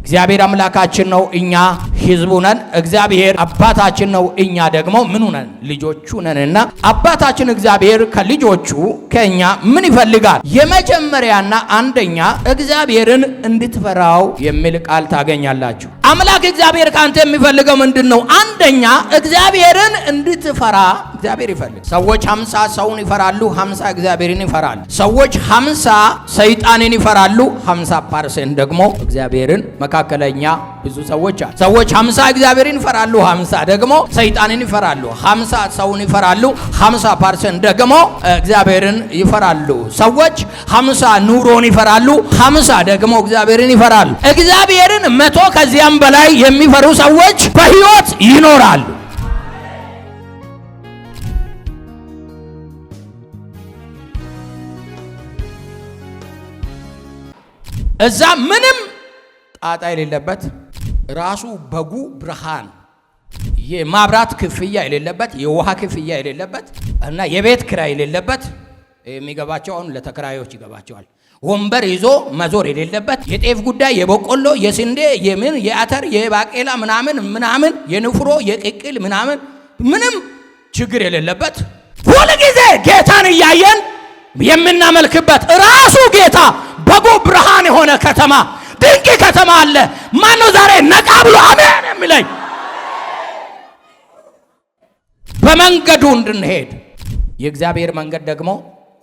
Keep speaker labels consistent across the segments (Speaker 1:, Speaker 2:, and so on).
Speaker 1: እግዚአብሔር አምላካችን ነው፣ እኛ ሕዝቡ ነን። እግዚአብሔር አባታችን ነው፣ እኛ ደግሞ ምኑ ነን? ልጆቹ ነንና አባታችን እግዚአብሔር ከልጆቹ ከእኛ ምን ይፈልጋል? የመጀመሪያና አንደኛ እግዚአብሔርን እንድትፈራው የሚል ቃል ታገኛላችሁ። አምላክ እግዚአብሔር ከአንተ የሚፈልገው ምንድን ነው? አንደኛ እግዚአብሔርን እንድትፈራ እግዚአብሔር ይፈልግ። ሰዎች 50 ሰውን ይፈራሉ፣ 50 እግዚአብሔርን ይፈራሉ። ሰዎች 50 ሰይጣንን ይፈራሉ፣ 50% ደግሞ እግዚአብሔርን። መካከለኛ ብዙ ሰዎች አሉ። ሰዎች 50 እግዚአብሔርን ይፈራሉ፣ 50 ደግሞ ሰይጣንን ይፈራሉ። 50 ሰውን ይፈራሉ፣ 50% ደግሞ እግዚአብሔርን ይፈራሉ። ሰዎች 50 ኑሮን ይፈራሉ፣ 50 ደግሞ እግዚአብሔርን ይፈራሉ። እግዚአብሔርን 100 ከዚያም በላይ የሚፈሩ ሰዎች በሕይወት ይኖራሉ። እዛ ምንም ጣጣ የሌለበት ራሱ በጉ ብርሃን የማብራት ክፍያ የሌለበት የውሃ ክፍያ የሌለበት እና የቤት ኪራይ የሌለበት የሚገባቸው አሁን ለተከራዮች ይገባቸዋል። ወንበር ይዞ መዞር የሌለበት የጤፍ ጉዳይ የበቆሎ የስንዴ የምን የአተር የባቄላ ምናምን ምናምን የንፍሮ የቅቅል ምናምን ምንም ችግር የሌለበት ሁል ጊዜ ጌታን እያየን የምናመልክበት ራሱ ጌታ በጉ ብርሃን የሆነ ከተማ ድንቅ ከተማ አለ። ማነው ዛሬ ነቃ ብሎ አሜን የሚለኝ? በመንገዱ እንድንሄድ የእግዚአብሔር መንገድ ደግሞ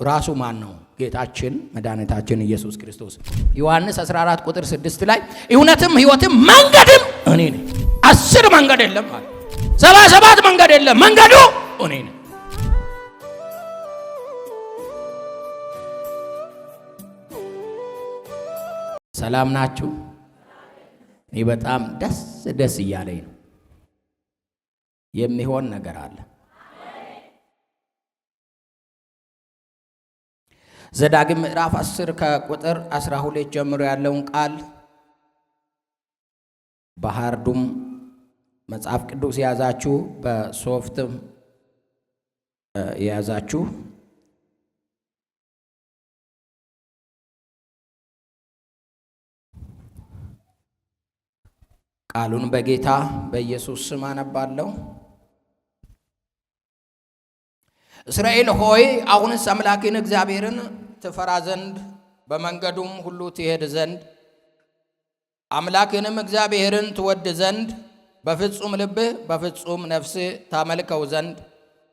Speaker 1: ራሱ ማን ነው? ጌታችን መድኃኒታችን ኢየሱስ ክርስቶስ። ዮሐንስ 14 ቁጥር 6 ላይ እውነትም ሕይወትም መንገድም እኔ ነኝ። 10 መንገድ የለም ማለት 77 መንገድ የለም፣ መንገዱ እኔ ነኝ። ሰላም ናችሁ? እኔ በጣም ደስ ደስ እያለኝ ነው። የሚሆን ነገር አለ። ዘዳግም ምዕራፍ 10 ከቁጥር 12 ጀምሮ ያለውን ቃል በሃርዱም መጽሐፍ ቅዱስ የያዛችሁ በሶፍትም የያዛችሁ ቃሉን በጌታ በኢየሱስ ስም አነባለሁ። እስራኤል ሆይ አሁንስ አምላክህን እግዚአብሔርን ትፈራ ዘንድ በመንገዱም ሁሉ ትሄድ ዘንድ አምላክህንም እግዚአብሔርን ትወድ ዘንድ በፍጹም ልብህ በፍጹም ነፍስህ ታመልከው ዘንድ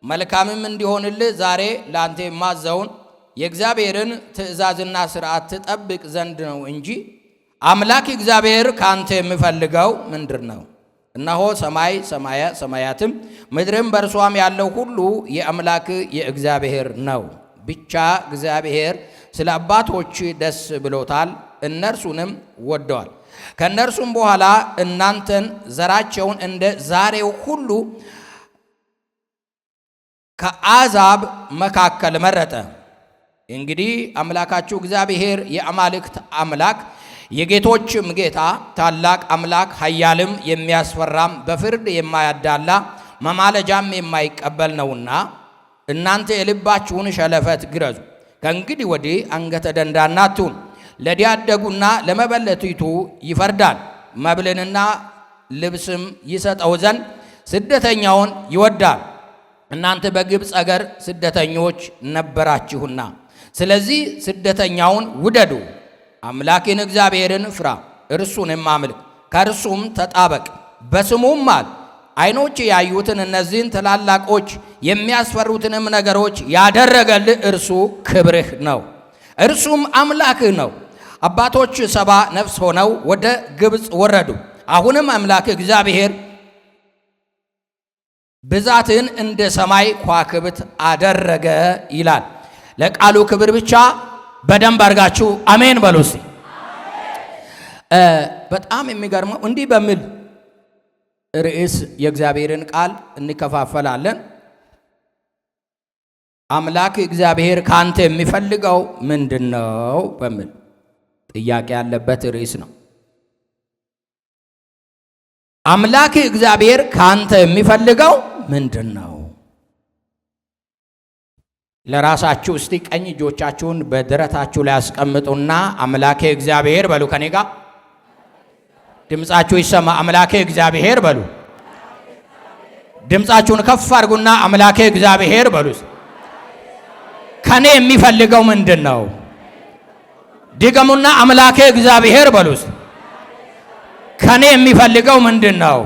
Speaker 1: መልካምም እንዲሆንልህ ዛሬ ላንተ የማዘውን የእግዚአብሔርን ትእዛዝና ሥርዓት ትጠብቅ ዘንድ ነው እንጂ አምላክ እግዚአብሔር ካንተ የሚፈልገው ምንድን ነው? እነሆ ሰማይ ሰማያ ሰማያትም ምድርም በእርሷም ያለው ሁሉ የአምላክ የእግዚአብሔር ነው። ብቻ እግዚአብሔር ስለ አባቶች ደስ ብሎታል፣ እነርሱንም ወደዋል። ከእነርሱም በኋላ እናንተን ዘራቸውን እንደ ዛሬው ሁሉ ከአሕዛብ መካከል መረጠ። እንግዲህ አምላካችሁ እግዚአብሔር የአማልክት አምላክ የጌቶችም ጌታ ታላቅ አምላክ ኃያልም የሚያስፈራም በፍርድ የማያዳላ መማለጃም የማይቀበል ነውና እናንተ የልባችሁን ሸለፈት ግረዙ። ከእንግዲህ ወዲህ አንገተ ደንዳና አትሁኑ። ለዲያደጉና ለመበለቲቱ ይፈርዳል፣ መብልንና ልብስም ይሰጠው ዘንድ ስደተኛውን ይወዳል። እናንተ በግብፅ አገር ስደተኞች ነበራችሁና ስለዚህ ስደተኛውን ውደዱ። አምላክን እግዚአብሔርን ፍራ፣ እርሱንም አምልክ፣ ከእርሱም ተጣበቅ፣ በስሙም ማል። ዓይኖች ያዩትን እነዚህን ታላላቆች የሚያስፈሩትንም ነገሮች ያደረገልህ እርሱ ክብርህ ነው፣ እርሱም አምላክህ ነው። አባቶች 70 ነፍስ ሆነው ወደ ግብፅ ወረዱ። አሁንም አምላክህ እግዚአብሔር ብዛትህን እንደ ሰማይ ከዋክብት አደረገ ይላል። ለቃሉ ክብር ብቻ በደንብ አድርጋችሁ አሜን በሉ እስቲ። በጣም የሚገርመው እንዲህ በሚል ርዕስ የእግዚአብሔርን ቃል እንከፋፈላለን። አምላክ እግዚአብሔር ካንተ የሚፈልገው ምንድነው በሚል ጥያቄ ያለበት ርዕስ ነው። አምላክ እግዚአብሔር ካንተ የሚፈልገው ምንድነው? ለራሳችሁ እስቲ ቀኝ እጆቻችሁን በደረታችሁ ላይ አስቀምጡና አምላኬ እግዚአብሔር በሉ ከኔ ጋር። ድምፃችሁ ይሰማ። አምላኬ እግዚአብሔር በሉ። ድምፃችሁን ከፍ አድርጉና አምላኬ እግዚአብሔር በሉ። ከኔ የሚፈልገው ምንድን ነው? ድገሙና አምላኬ እግዚአብሔር በሉ። ከኔ የሚፈልገው ምንድን ነው?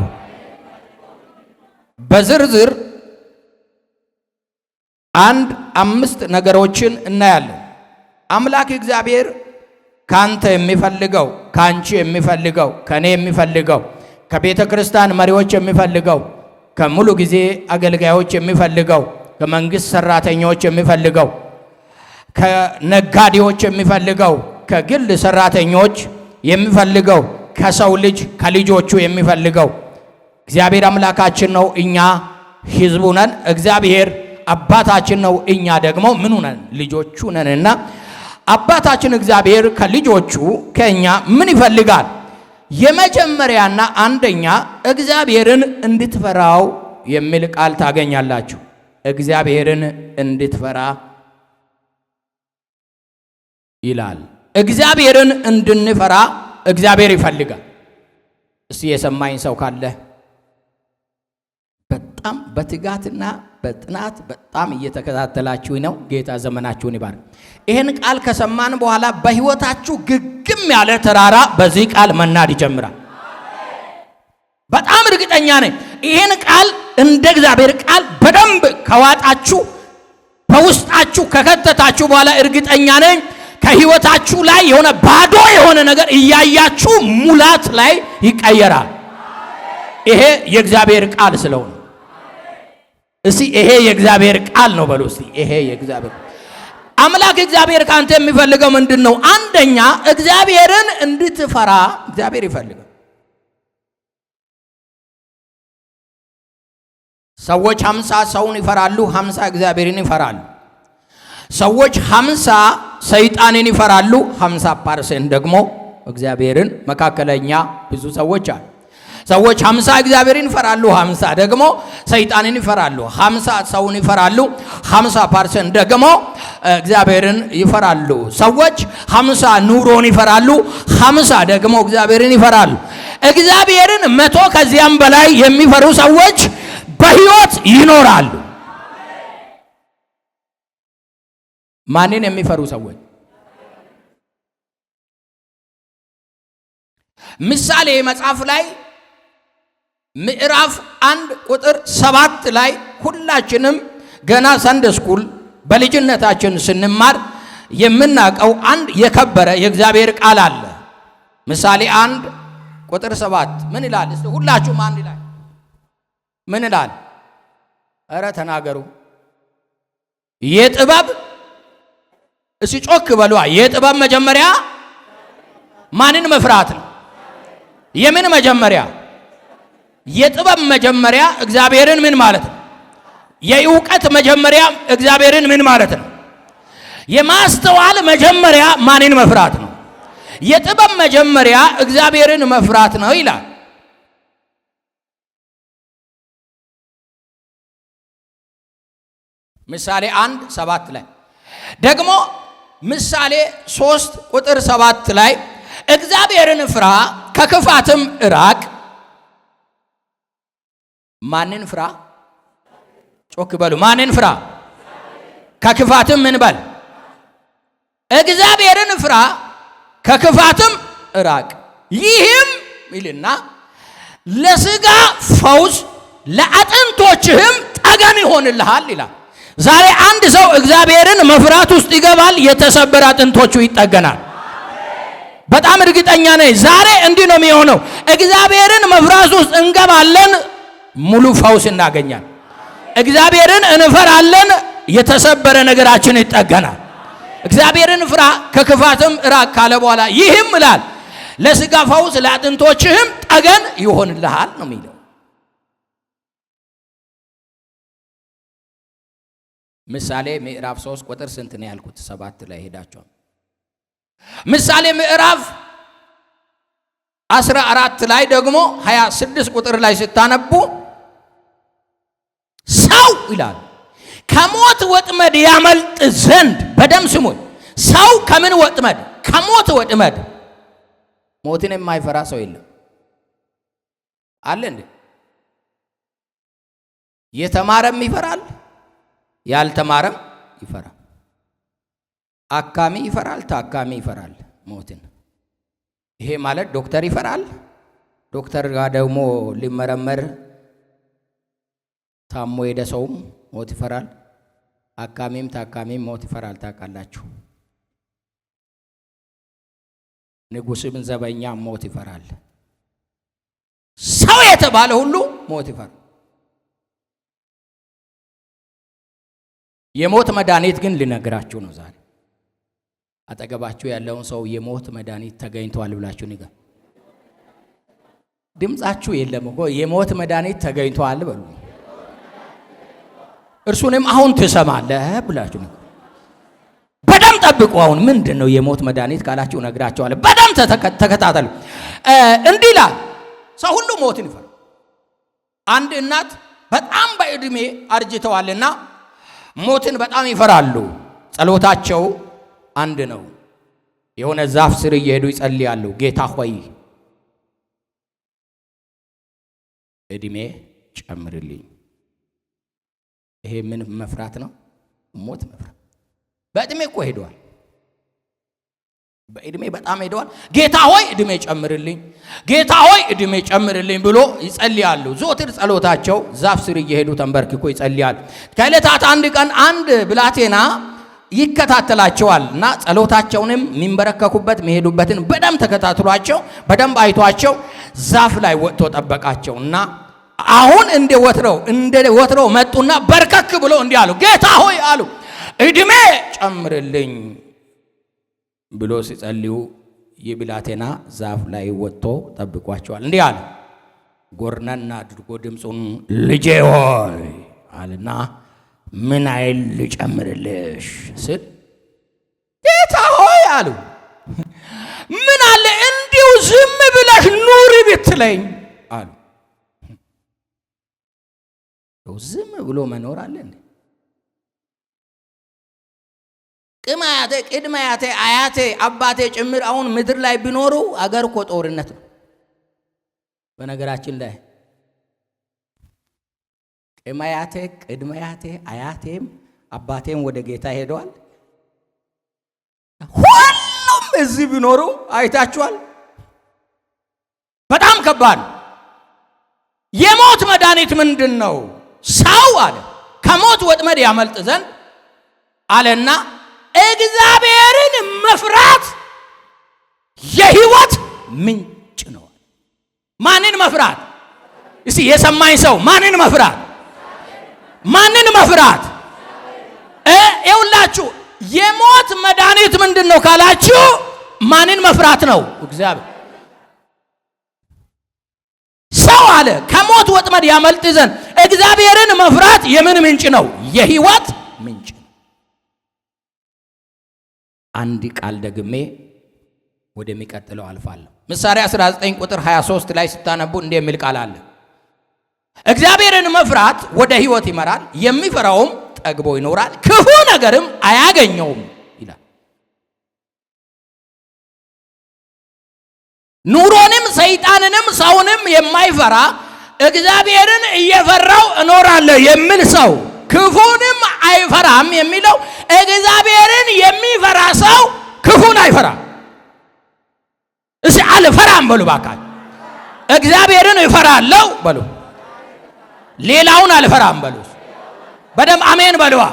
Speaker 1: በዝርዝር አንድ 5 ነገሮችን እናያለን። አምላክ እግዚአብሔር ካንተ የሚፈልገው፣ ካንቺ የሚፈልገው፣ ከኔ የሚፈልገው፣ ከቤተ ክርስቲያን መሪዎች የሚፈልገው፣ ከሙሉ ጊዜ አገልጋዮች የሚፈልገው፣ ከመንግስት ሰራተኞች የሚፈልገው፣ ከነጋዴዎች የሚፈልገው፣ ከግል ሰራተኞች የሚፈልገው፣ ከሰው ልጅ ከልጆቹ የሚፈልገው እግዚአብሔር አምላካችን ነው። እኛ ህዝቡ ነን። እግዚአብሔር አባታችን ነው። እኛ ደግሞ ምኑ ነን? ልጆቹ ነንና አባታችን እግዚአብሔር ከልጆቹ ከኛ ምን ይፈልጋል? የመጀመሪያና አንደኛ እግዚአብሔርን እንድትፈራው የሚል ቃል ታገኛላችሁ። እግዚአብሔርን እንድትፈራ ይላል። እግዚአብሔርን እንድንፈራ እግዚአብሔር ይፈልጋል። እስቲ የሰማኝ ሰው ካለ በጣም በትጋትና በጥናት በጣም እየተከታተላችሁ ነው። ጌታ ዘመናችሁን ይባርክ። ይሄን ቃል ከሰማን በኋላ በህይወታችሁ ግግም ያለ ተራራ በዚህ ቃል መናድ ይጀምራል። በጣም እርግጠኛ ነኝ። ይሄን ቃል እንደ እግዚአብሔር ቃል በደንብ ከዋጣችሁ፣ በውስጣችሁ ከከተታችሁ በኋላ እርግጠኛ ነኝ ከህይወታችሁ ላይ የሆነ ባዶ የሆነ ነገር እያያችሁ ሙላት ላይ ይቀየራል። ይሄ የእግዚአብሔር ቃል ስለሆነ እስቲ ይሄ የእግዚአብሔር ቃል ነው በሉ። እስቲ ይሄ የእግዚአብሔር አምላክ እግዚአብሔር ካንተ የሚፈልገው ምንድነው? አንደኛ እግዚአብሔርን እንድትፈራ እግዚአብሔር ይፈልጋል። ሰዎች 50 ሰውን ይፈራሉ፣ 50 እግዚአብሔርን ይፈራሉ። ሰዎች 50 ሰይጣንን ይፈራሉ፣ 50% ደግሞ እግዚአብሔርን። መካከለኛ ብዙ ሰዎች አሉ። ሰዎች 50 እግዚአብሔርን ይፈራሉ፣ 50 ደግሞ ሰይጣንን ይፈራሉ። 50 ሰውን ይፈራሉ፣ 50% ደግሞ እግዚአብሔርን ይፈራሉ። ሰዎች 50 ኑሮን ይፈራሉ፣ 50 ደግሞ እግዚአብሔርን ይፈራሉ። እግዚአብሔርን 100 ከዚያም በላይ የሚፈሩ ሰዎች በህይወት ይኖራሉ። ማንን የሚፈሩ ሰዎች? ምሳሌ መጽሐፍ ላይ ምዕራፍ 1 ቁጥር 7 ላይ ሁላችንም ገና ሰንደይ ስኩል በልጅነታችን ስንማር የምናውቀው አንድ የከበረ የእግዚአብሔር ቃል አለ። ምሳሌ 1 ቁጥር 7 ምን ይላል? እስቲ ሁላችሁም አንድ ላይ ምን ይላል? ኧረ ተናገሩ። የጥበብ እስቲ ጮክ በሉ። የጥበብ መጀመሪያ ማንን መፍራት ነው? የምን መጀመሪያ? የጥበብ መጀመሪያ እግዚአብሔርን ምን ማለት ነው? የእውቀት መጀመሪያ እግዚአብሔርን ምን ማለት ነው? የማስተዋል መጀመሪያ ማንን መፍራት ነው? የጥበብ መጀመሪያ እግዚአብሔርን መፍራት ነው ይላል። ምሳሌ 1:7 ላይ ደግሞ ምሳሌ 3 ቁጥር 7 ላይ እግዚአብሔርን ፍራ ከክፋትም እራቅ። ማንን ፍራ? ጮክ በሉ። ማንን ፍራ? ከክፋትም ምን በል? እግዚአብሔርን ፍራ ከክፋትም እራቅ። ይህም ይልና ለስጋ ፈውስ ለአጥንቶችህም ጠገን ይሆንልሃል ይላል። ዛሬ አንድ ሰው እግዚአብሔርን መፍራት ውስጥ ይገባል፣ የተሰበረ አጥንቶቹ ይጠገናል። በጣም እርግጠኛ ነኝ ዛሬ እንዲህ ነው የሚሆነው። እግዚአብሔርን መፍራት ውስጥ እንገባለን፣ ሙሉ ፈውስ እናገኛለን። እግዚአብሔርን እንፈራለን፣ የተሰበረ ነገራችን ይጠገናል። እግዚአብሔርን ፍራ ከክፋትም ራቅ ካለ በኋላ ይህም ይላል ለስጋ ፈውስ ለአጥንቶችህም ጠገን ይሆንልሃል ነው የሚለው። ምሳሌ ምዕራፍ 3 ቁጥር ስንት ነው ያልኩት? 7 ላይ ሄዳችሁ ምሳሌ ምዕራፍ 14 ላይ ደግሞ 26 ቁጥር ላይ ስታነቡ ሰው ይላል ከሞት ወጥመድ ያመልጥ ዘንድ በደም ስሙኝ። ሰው ከምን ወጥመድ? ከሞት ወጥመድ። ሞትን የማይፈራ ሰው የለም። አለ እንዴ? የተማረም ይፈራል፣ ያልተማረም ይፈራል። አካሚ ይፈራል፣ ታካሚ ይፈራል ሞትን። ይሄ ማለት ዶክተር ይፈራል። ዶክተር ጋር ደግሞ ሊመረመር ታሞ ሄደ ሰውም ሞት ይፈራል። አካሚም ታካሚም ሞት ይፈራል። ታውቃላችሁ። ንጉስም ዘበኛ ሞት ይፈራል። ሰው የተባለ ሁሉ ሞት ይፈራል። የሞት መድኃኒት ግን ልነግራችሁ ነው ዛሬ። አጠገባችሁ ያለውን ሰው የሞት መድኃኒት ተገኝቷል ብላችሁ ንገሩ። ድምጻችሁ የለም እኮ። የሞት መድኃኒት ተገኝቷል በሉ። እርሱንም አሁን ትሰማለህ ብላችሁ ንገሩ። በደም ጠብቁ። አሁን ምንድን ነው የሞት መድኃኒት ካላችሁ እነግራችኋለሁ። በደም ተከታተሉ። እንዲህ ይላል፣ ሰው ሁሉ ሞትን ይፈራል። አንድ እናት በጣም በዕድሜ አርጅተዋልና ሞትን በጣም ይፈራሉ። ጸሎታቸው አንድ ነው። የሆነ ዛፍ ስር እየሄዱ ይጸልያሉ። ጌታ ሆይ እድሜ ጨምርልኝ። ይሄ ምን መፍራት ነው? ሞት መፍራት። በእድሜ እኮ ሄደዋል። በእድሜ በጣም ሄደዋል። ጌታ ሆይ እድሜ ጨምርልኝ፣ ጌታ ሆይ እድሜ ጨምርልኝ ብሎ ይጸልያሉ። ዘወትር ጸሎታቸው ዛፍ ስር እየሄዱ ተንበርክኮ ይጸልያሉ። ከዕለታት አንድ ቀን አንድ ብላቴና ይከታተላቸዋል እና ጸሎታቸውንም የሚንበረከኩበት የሚሄዱበትን በደንብ ተከታትሏቸው በደንብ አይቷቸው ዛፍ ላይ ወጥቶ ጠበቃቸው እና አሁን እንደ ወትሮው መጡና በርከክ ብሎ እንዲህ አሉ። ጌታ ሆይ አሉ፣ እድሜ ጨምርልኝ ብሎ ሲጸልዩ ይህ ብላቴና ዛፍ ላይ ወጥቶ ጠብቋቸዋል። እንዲህ አለ፣ ጎርነና አድርጎ ድምፁን ልጄ ሆይ አለና ምን አይል ልጨምርልሽ ስል ጌታ ሆይ አሉ፣ ምን አለ እንዲሁ ዝም ብለሽ ኑሪ ብትለኝ አሉ። ዝም ብሎ መኖር አለ እንዴ? ቅማያቴ ቅድመ አያቴ አያቴ አባቴ ጭምር አሁን ምድር ላይ ቢኖሩ አገር እኮ ጦርነት ነው። በነገራችን ላይ ቅማያቴ ቅድመ አያቴ አያቴም አባቴም ወደ ጌታ ሄደዋል። ሁሉም እዚህ ቢኖሩ አይታችኋል። በጣም ከባድ ነው። የሞት መድኃኒት ምንድን ነው? ሰው አለ ከሞት ወጥመድ ያመልጥ ዘንድ አለና እግዚአብሔርን መፍራት የሕይወት ምንጭ ነው። ማንን መፍራት? እስቲ የሰማኝ ሰው ማንን መፍራት? ማንን መፍራት? ይኸውላችሁ የሞት መድኃኒት ምንድን ነው ካላችሁ ማንን መፍራት ነው? እግዚአብሔር። ሰው አለ ከሞት ወጥመድ ያመልጥ ዘንድ እግዚአብሔርን መፍራት የምን ምንጭ ነው? የሕይወት ምንጭ ነው። አንድ ቃል ደግሜ ወደሚቀጥለው አልፋለሁ። ምሳሌ 19 ቁጥር 23 ላይ ስታነቡ እንዲህ የሚል ቃል አለ። እግዚአብሔርን መፍራት ወደ ሕይወት ይመራል፣ የሚፈራውም ጠግቦ ይኖራል፣ ክፉ ነገርም አያገኘውም ይላል። ኑሮንም ሰይጣንንም ሰውንም የማይፈራ እግዚአብሔርን እየፈራው እኖራለሁ የሚል ሰው ክፉንም አይፈራም የሚለው እግዚአብሔርን የሚፈራ ሰው ክፉን አይፈራም። እስኪ አልፈራም በሉ እባካችሁ። እግዚአብሔርን እፈራለሁ በሉ። ሌላውን አልፈራም በሉ። በደም አሜን በሉዋ።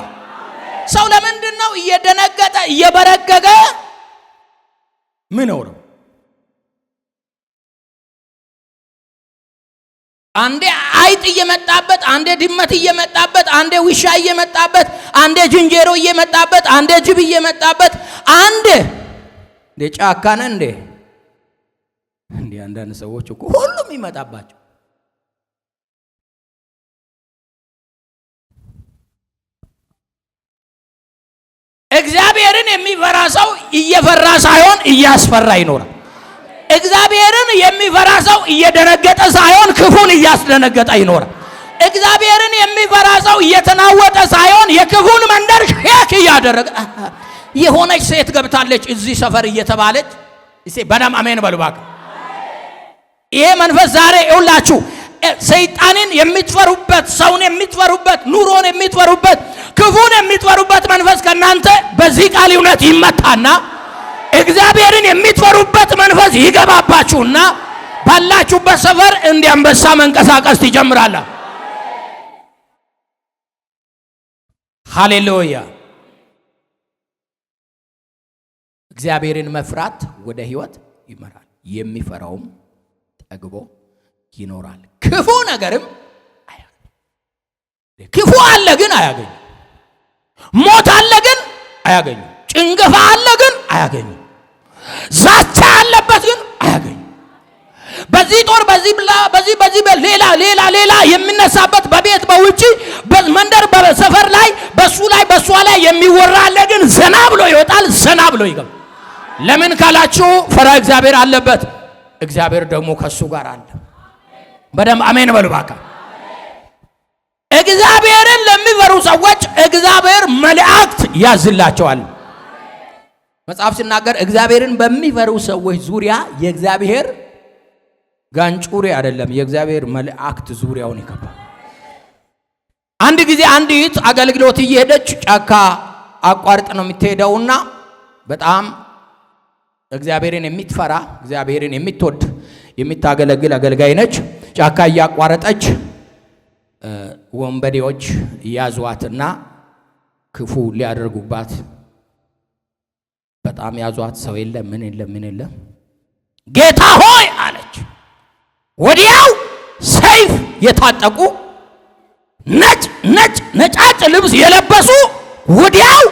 Speaker 1: ሰው ለምንድን ነው እየደነገጠ እየበረገገ ምኖረው? አንዴ አይጥ እየመጣበት፣ አንዴ ድመት እየመጣበት፣ አንዴ ውሻ እየመጣበት፣ አንዴ ዝንጀሮ እየመጣበት፣ አንዴ ጅብ እየመጣበት፣ አንዴ እንደ ጫካ ነህ እንዴ? እንዴ አንዳንድ ሰዎች እኮ ሁሉም ይመጣባቸው። እግዚአብሔርን የሚፈራ ሰው እየፈራ ሳይሆን እያስፈራ ይኖራል። እግዚአብሔርን የሚፈራ ሰው እየደነገጠ ሳይሆን ክፉን እያስደነገጠ ይኖራል። እግዚአብሔርን የሚፈራ ሰው እየተናወጠ ሳይሆን የክፉን መንደር ሼክ እያደረገ የሆነች ሴት ገብታለች እዚህ ሰፈር እየተባለች እስቲ በደም አሜን በሉ እባክህ። ይሄ መንፈስ ዛሬ ይውላችሁ ሰይጣንን የምትፈሩበት፣ ሰውን የምትፈሩበት፣ ኑሮን የምትፈሩበት፣ ክፉን የምትፈሩበት መንፈስ ከእናንተ በዚህ ቃል እውነት ይመታና እግዚአብሔርን የምትፈሩበት መንፈስ ይገባባችሁና ባላችሁበት ሰፈር እንደ አንበሳ መንቀሳቀስ ትጀምራላችሁ። ሃሌሉያ። እግዚአብሔርን መፍራት ወደ ሕይወት ይመራል፣ የሚፈራውም ጠግቦ ይኖራል። ክፉ ነገርም አያገኝም። ክፉ አለ ግን አያገኝም። ሞት አለ ግን አያገኝም። ጭንገፋ አለ ግን አያገኝም። ዛቻ አለበት ግን አያገኝም። በዚህ ጦር በዚህ ብላ በዚህ በዚህ ሌላ ሌላ ሌላ የሚነሳበት በቤት በውጪ በመንደር በሰፈር ላይ በሱ ላይ በሷ ላይ የሚወራ አለ ግን ዘና ብሎ ይወጣል፣ ዘና ብሎ ይገባል። ለምን ካላችሁ ፈራ እግዚአብሔር አለበት። እግዚአብሔር ደግሞ ከሱ ጋር አለ። በደንብ አሜን በሉ ባካ። እግዚአብሔርን ለሚፈሩ ሰዎች እግዚአብሔር መላእክት ያዝላቸዋል። መጽሐፍ ሲናገር እግዚአብሔርን በሚፈሩ ሰዎች ዙሪያ የእግዚአብሔር ጋንጩሪ አይደለም፣ የእግዚአብሔር መላእክት ዙሪያውን ይከባል። አንድ ጊዜ አንዲት አገልግሎት እየሄደች ጫካ አቋርጥ ነው የምትሄደውና በጣም እግዚአብሔርን የምትፈራ እግዚአብሔርን የምትወድ የምታገለግል አገልጋይ ነች። ጫካ እያቋረጠች ወንበዴዎች ያዟትና ክፉ ሊያደርጉባት በጣም ያዟት። ሰው የለም፣ ምን የለም፣ ምን የለም። ጌታ ሆይ አለች። ወዲያው ሰይፍ የታጠቁ ነጭ ነጭ ነጫጭ ልብስ የለበሱ ወዲያው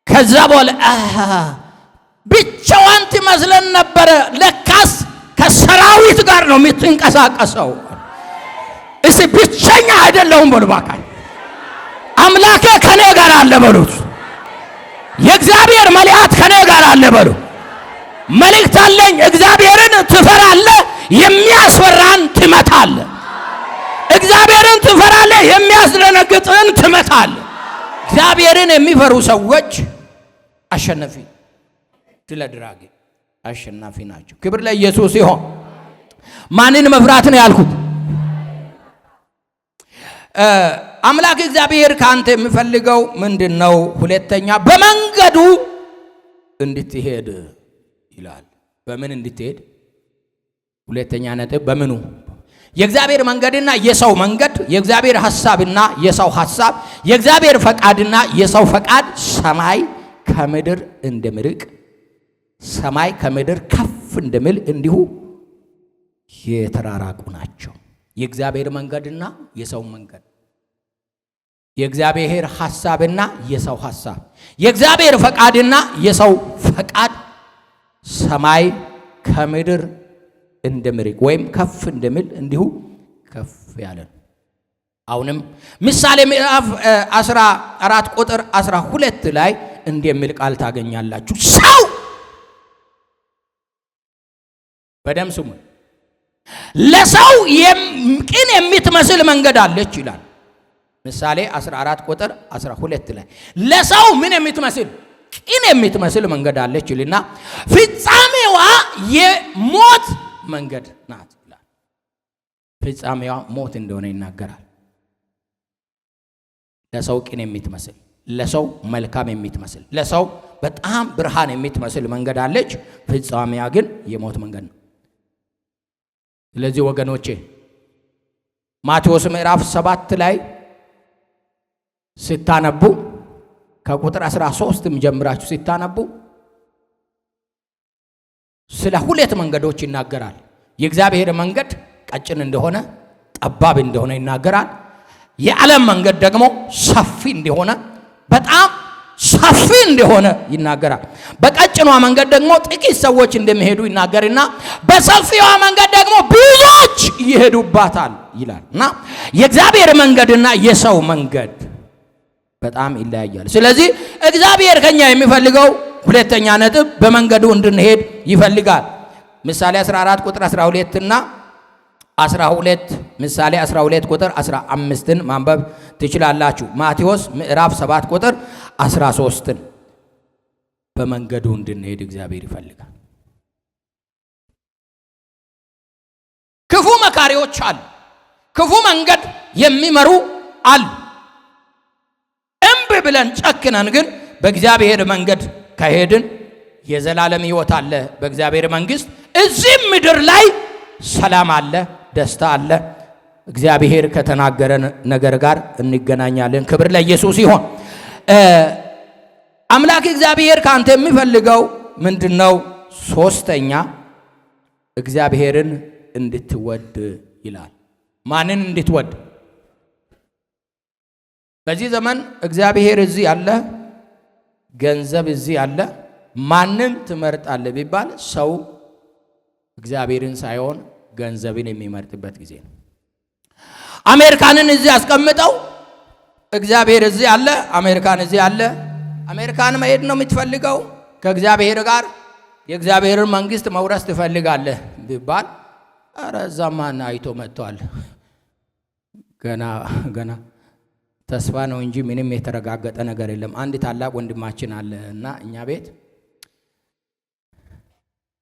Speaker 1: ከዛ በኋላ ብቻዋን ትመስለን ነበረ፣ ለካስ ከሰራዊት ጋር ነው የምትንቀሳቀሰው። እስቲ ብቸኛ አይደለሁም በሉ እባክህ፣ አምላኬ ከኔ ጋር አለ በሉት። የእግዚአብሔር መልአክ ከኔ ጋር አለ በሉ። መልእክት አለኝ። እግዚአብሔርን ትፈራለህ፣ የሚያስፈራን ትመታለህ። እግዚአብሔርን ትፈራለህ፣ የሚያስደነግጥን ትመታለህ። እግዚአብሔርን የሚፈሩ ሰዎች አሸናፊ ድል አድራጊ አሸናፊ ናቸው። ክብር ለኢየሱስ ይሁን። ማንን መፍራት ነው ያልኩት? አምላክ እግዚአብሔር ከአንተ የሚፈልገው ምንድን ነው? ሁለተኛ በመንገዱ እንድትሄድ ይላል። በምን እንድትሄድ? ሁለተኛ ነጥብ በምኑ? የእግዚአብሔር መንገድና የሰው መንገድ፣ የእግዚአብሔር ሐሳብና የሰው ሐሳብ፣ የእግዚአብሔር ፈቃድና የሰው ፈቃድ ሰማይ ከምድር እንደሚርቅ ሰማይ ከምድር ከፍ እንደሚል እንዲሁ የተራራቁ ናቸው። የእግዚአብሔር መንገድና የሰው መንገድ፣ የእግዚአብሔር ሐሳብና የሰው ሐሳብ፣ የእግዚአብሔር ፈቃድና የሰው ፈቃድ ሰማይ ከምድር እንደሚርቅ ወይም ከፍ እንደሚል እንዲሁ ከፍ ያለ ነው። አሁንም ምሳሌ ምዕራፍ 14 ቁጥር 12 ላይ እንዲህ የሚል ቃል ታገኛላችሁ። ሰው በደም ስሙ፣ ለሰው ቅን የምትመስል መንገድ አለች ይላል። ምሳሌ 14 ቁጥር 12 ላይ ለሰው ምን የምትመስል ቅን የምትመስል መንገድ አለች ይልና ፍጻሜዋ የሞት መንገድ ናት ይላል። ፍጻሜዋ ሞት እንደሆነ ይናገራል። ለሰው ቅን የምትመስል፣ ለሰው መልካም የምትመስል፣ ለሰው በጣም ብርሃን የምትመስል መንገድ አለች፣ ፍጻሜዋ ግን የሞት መንገድ ነው። ስለዚህ ወገኖቼ ማቴዎስ ምዕራፍ 7 ላይ ስታነቡ ከቁጥር 13 ጀምራችሁ ስታነቡ ስለ ሁለት መንገዶች ይናገራል። የእግዚአብሔር መንገድ ቀጭን እንደሆነ ጠባብ እንደሆነ ይናገራል። የዓለም መንገድ ደግሞ ሰፊ እንደሆነ በጣም ሰፊ እንደሆነ ይናገራል። በቀጭኗ መንገድ ደግሞ ጥቂት ሰዎች እንደሚሄዱ ይናገርና በሰፊዋ መንገድ ደግሞ ብዙዎች ይሄዱባታል ይላል። እና የእግዚአብሔር መንገድና የሰው መንገድ በጣም ይለያያል። ስለዚህ እግዚአብሔር ከኛ የሚፈልገው ሁለተኛ ነጥብ በመንገዱ እንድንሄድ ይፈልጋል። ምሳሌ 14 ቁጥር 12 እና 12 ምሳሌ 12 ቁጥር 15ን ማንበብ ትችላላችሁ። ማቴዎስ ምዕራፍ 7 ቁጥር 13ን በመንገዱ እንድንሄድ እግዚአብሔር ይፈልጋል። አስቸጋሪዎች አሉ። ክፉ መንገድ የሚመሩ አሉ። እምቢ ብለን ጨክነን ግን በእግዚአብሔር መንገድ ከሄድን የዘላለም ሕይወት አለ። በእግዚአብሔር መንግሥት እዚህም ምድር ላይ ሰላም አለ፣ ደስታ አለ። እግዚአብሔር ከተናገረን ነገር ጋር እንገናኛለን። ክብር ለኢየሱስ ይሆን። አምላክ እግዚአብሔር ከአንተ የሚፈልገው ምንድነው? ሶስተኛ እግዚአብሔርን እንድትወድ ይላል። ማንን እንድትወድ? በዚህ ዘመን እግዚአብሔር እዚህ አለ፣ ገንዘብ እዚህ አለ። ማንን ትመርጣለህ ቢባል ሰው እግዚአብሔርን ሳይሆን ገንዘብን የሚመርጥበት ጊዜ ነው። አሜሪካንን እዚህ አስቀምጠው እግዚአብሔር እዚህ አለ፣ አሜሪካን እዚህ አለ። አሜሪካን መሄድ ነው የምትፈልገው? ከእግዚአብሔር ጋር የእግዚአብሔርን መንግስት መውረስ ትፈልጋለህ ቢባል ኧረ እዛ ማን አይቶ መጥቷል? ገና ገና ተስፋ ነው እንጂ ምንም የተረጋገጠ ነገር የለም። አንድ ታላቅ ወንድማችን አለ እና እኛ ቤት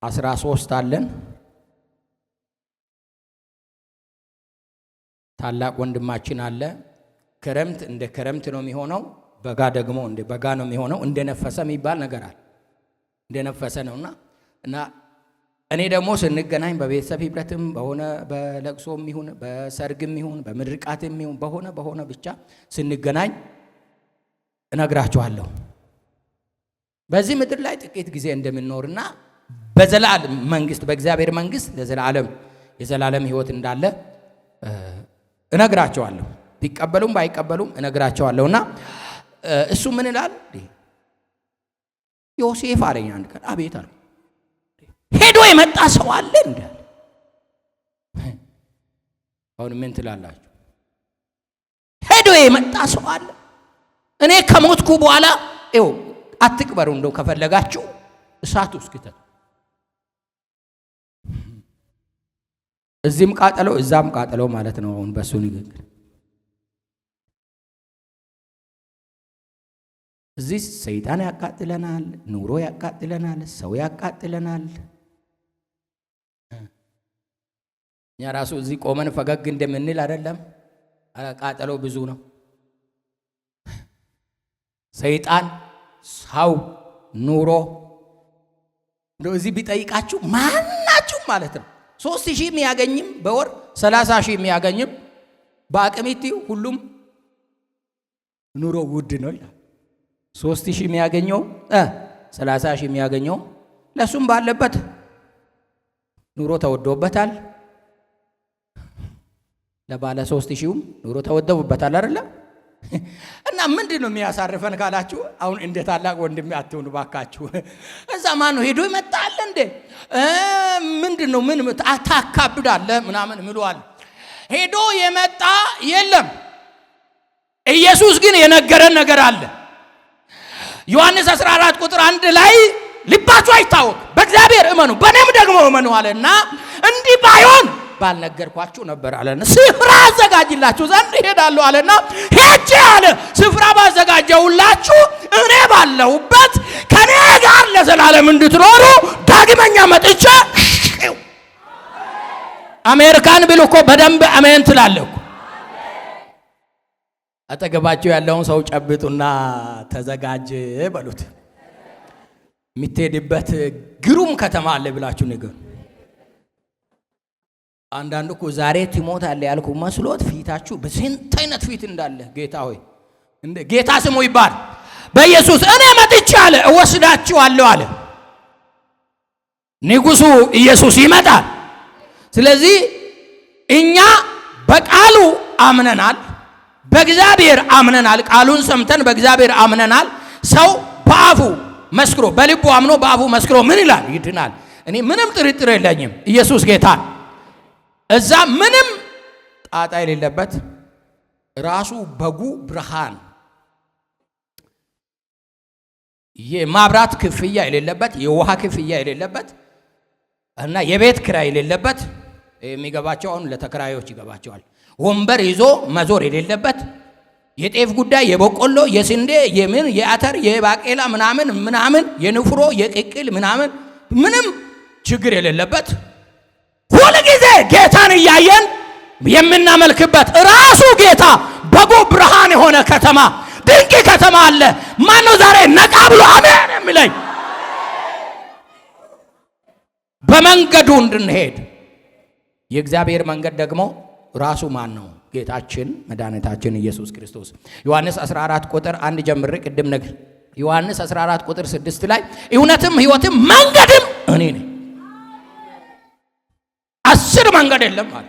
Speaker 1: 13 አለን። ታላቅ ወንድማችን አለ። ክረምት እንደ ክረምት ነው የሚሆነው፣ በጋ ደግሞ እንደ በጋ ነው የሚሆነው። እንደ ነፈሰ የሚባል ነገር አለ። እንደ ነፈሰ ነውና እና እኔ ደግሞ ስንገናኝ በቤተሰብ ህብረትም በሆነ በለቅሶም ይሁን በሰርግም ይሁን በምርቃትም ይሁን በሆነ በሆነ ብቻ ስንገናኝ እነግራችኋለሁ በዚህ ምድር ላይ ጥቂት ጊዜ እንደምንኖርና በዘላለም መንግስት በእግዚአብሔር መንግስት ለዘላለም የዘላለም ህይወት እንዳለ እነግራቸዋለሁ። ቢቀበሉም ባይቀበሉም እነግራቸዋለሁና እሱ ምን ይላል? ዮሴፍ አለኝ አንድ ቀን። አቤት አለ። ሄዶ የመጣ ሰው አለ እንዴ? አሁን ምን ትላላችሁ? ሄዶ የመጣ ሰው አለ? እኔ ከሞትኩ በኋላ ይኸው አትቅበሩ፣ እንደው ከፈለጋችሁ እሳት ውስጥ ክተቱ። እዚህም ቃጠለው እዛም ቃጠለው ማለት ነው። አሁን በሱ ንግግር እዚህ ሰይጣን ያቃጥለናል፣ ኑሮ ያቃጥለናል፣ ሰው ያቃጥለናል። እኛ ራሱ እዚህ ቆመን ፈገግ እንደምንል አይደለም። ቃጠሎ ብዙ ነው። ሰይጣን፣ ሰው፣ ኑሮ እንደው እዚህ ቢጠይቃችሁ ማናችሁ ማለት ነው 3000 የሚያገኝም በወር 30,000 የሚያገኝም በአቅሚቲ ሁሉም ኑሮ ውድ ነው ይላል። 3000 የሚያገኘው 30,000 የሚያገኘው ለሱም ባለበት ኑሮ ተወዶበታል። ለባለ 3000ም ኑሮ ተወዶበታል አይደለ? እና ምንድነው የሚያሳርፈን ካላችሁ አሁን እንደ ታላቅ ወንድሜ አትሁኑ ባካችሁ። እዛ ማን ነው ሄዶ ይመጣል እንዴ? ምንድነው ምን ታካብዳለህ ምናምን ምሏል። ሄዶ የመጣ የለም። ኢየሱስ ግን የነገረን ነገር አለ። ዮሐንስ 14 ቁጥር 1 ላይ ልባችሁ አይታወክ በእግዚአብሔር እመኑ በእኔም ደግሞ እመኑ አለና እንዲህ ባይሆን ባልነገርኳችሁ ነበር አለና ስፍራ አዘጋጅላችሁ ዘንድ እሄዳለሁ አለና ሄጄ አለ ስፍራ ባዘጋጀውላችሁ እኔ ባለሁበት ከኔ ጋር ለዘላለም እንድትኖሩ ዳግመኛ መጥቼ አሜሪካን ብል እኮ በደንብ አሜን ትላለህ እኮ። አጠገባቸው ያለውን ሰው ጨብጡና ተዘጋጅ በሉት። የምትሄድበት ግሩም ከተማ አለ ብላችሁ ንገሩ። አንዳንዱ እኮ ዛሬ ትሞታለህ ያልኩ መስሎት ፊታችሁ በስንት አይነት ፊት እንዳለ ጌታ ሆይ እንደ ጌታ ስሙ ይባል። በኢየሱስ እኔ መጥቼ አለ እወስዳችኋለሁ አለ። ንጉሱ ኢየሱስ ይመጣል። ስለዚህ እኛ በቃሉ አምነናል፣ በእግዚአብሔር አምነናል። ቃሉን ሰምተን በእግዚአብሔር አምነናል። ሰው በአፉ መስክሮ በልቡ አምኖ በአፉ መስክሮ ምን ይላል? ይድናል። እኔ ምንም ጥርጥር የለኝም ኢየሱስ ጌታ። እዛ ምንም ጣጣ የሌለበት ራሱ በጉ ብርሃን የማብራት ክፍያ የሌለበት የውሃ ክፍያ የሌለበት እና የቤት ኪራይ የሌለበት የሚገባቸው አሁን ለተከራዮች ይገባቸዋል። ወንበር ይዞ መዞር የሌለበት የጤፍ ጉዳይ የበቆሎ የስንዴ የምን የአተር የባቄላ ምናምን ምናምን የንፍሮ የቅቅል ምናምን ምንም ችግር የሌለበት ሁልጊዜ ጌታን እያየን የምናመልክበት ራሱ ጌታ በጎ ብርሃን የሆነ ከተማ፣ ድንቅ ከተማ አለ። ማነው ዛሬ ነቃ ብሎ አሜን የሚለኝ? በመንገዱ እንድንሄድ። የእግዚአብሔር መንገድ ደግሞ ራሱ ማን ነው? ጌታችን መድኃኒታችን ኢየሱስ ክርስቶስ። ዮሐንስ 14 ቁጥር 1 ጀምሬ ቅድም ነገር ዮሐንስ 14 ቁጥር 6 ላይ እውነትም ሕይወትም መንገድም እኔ ነኝ። 10 መንገድ የለም አለ።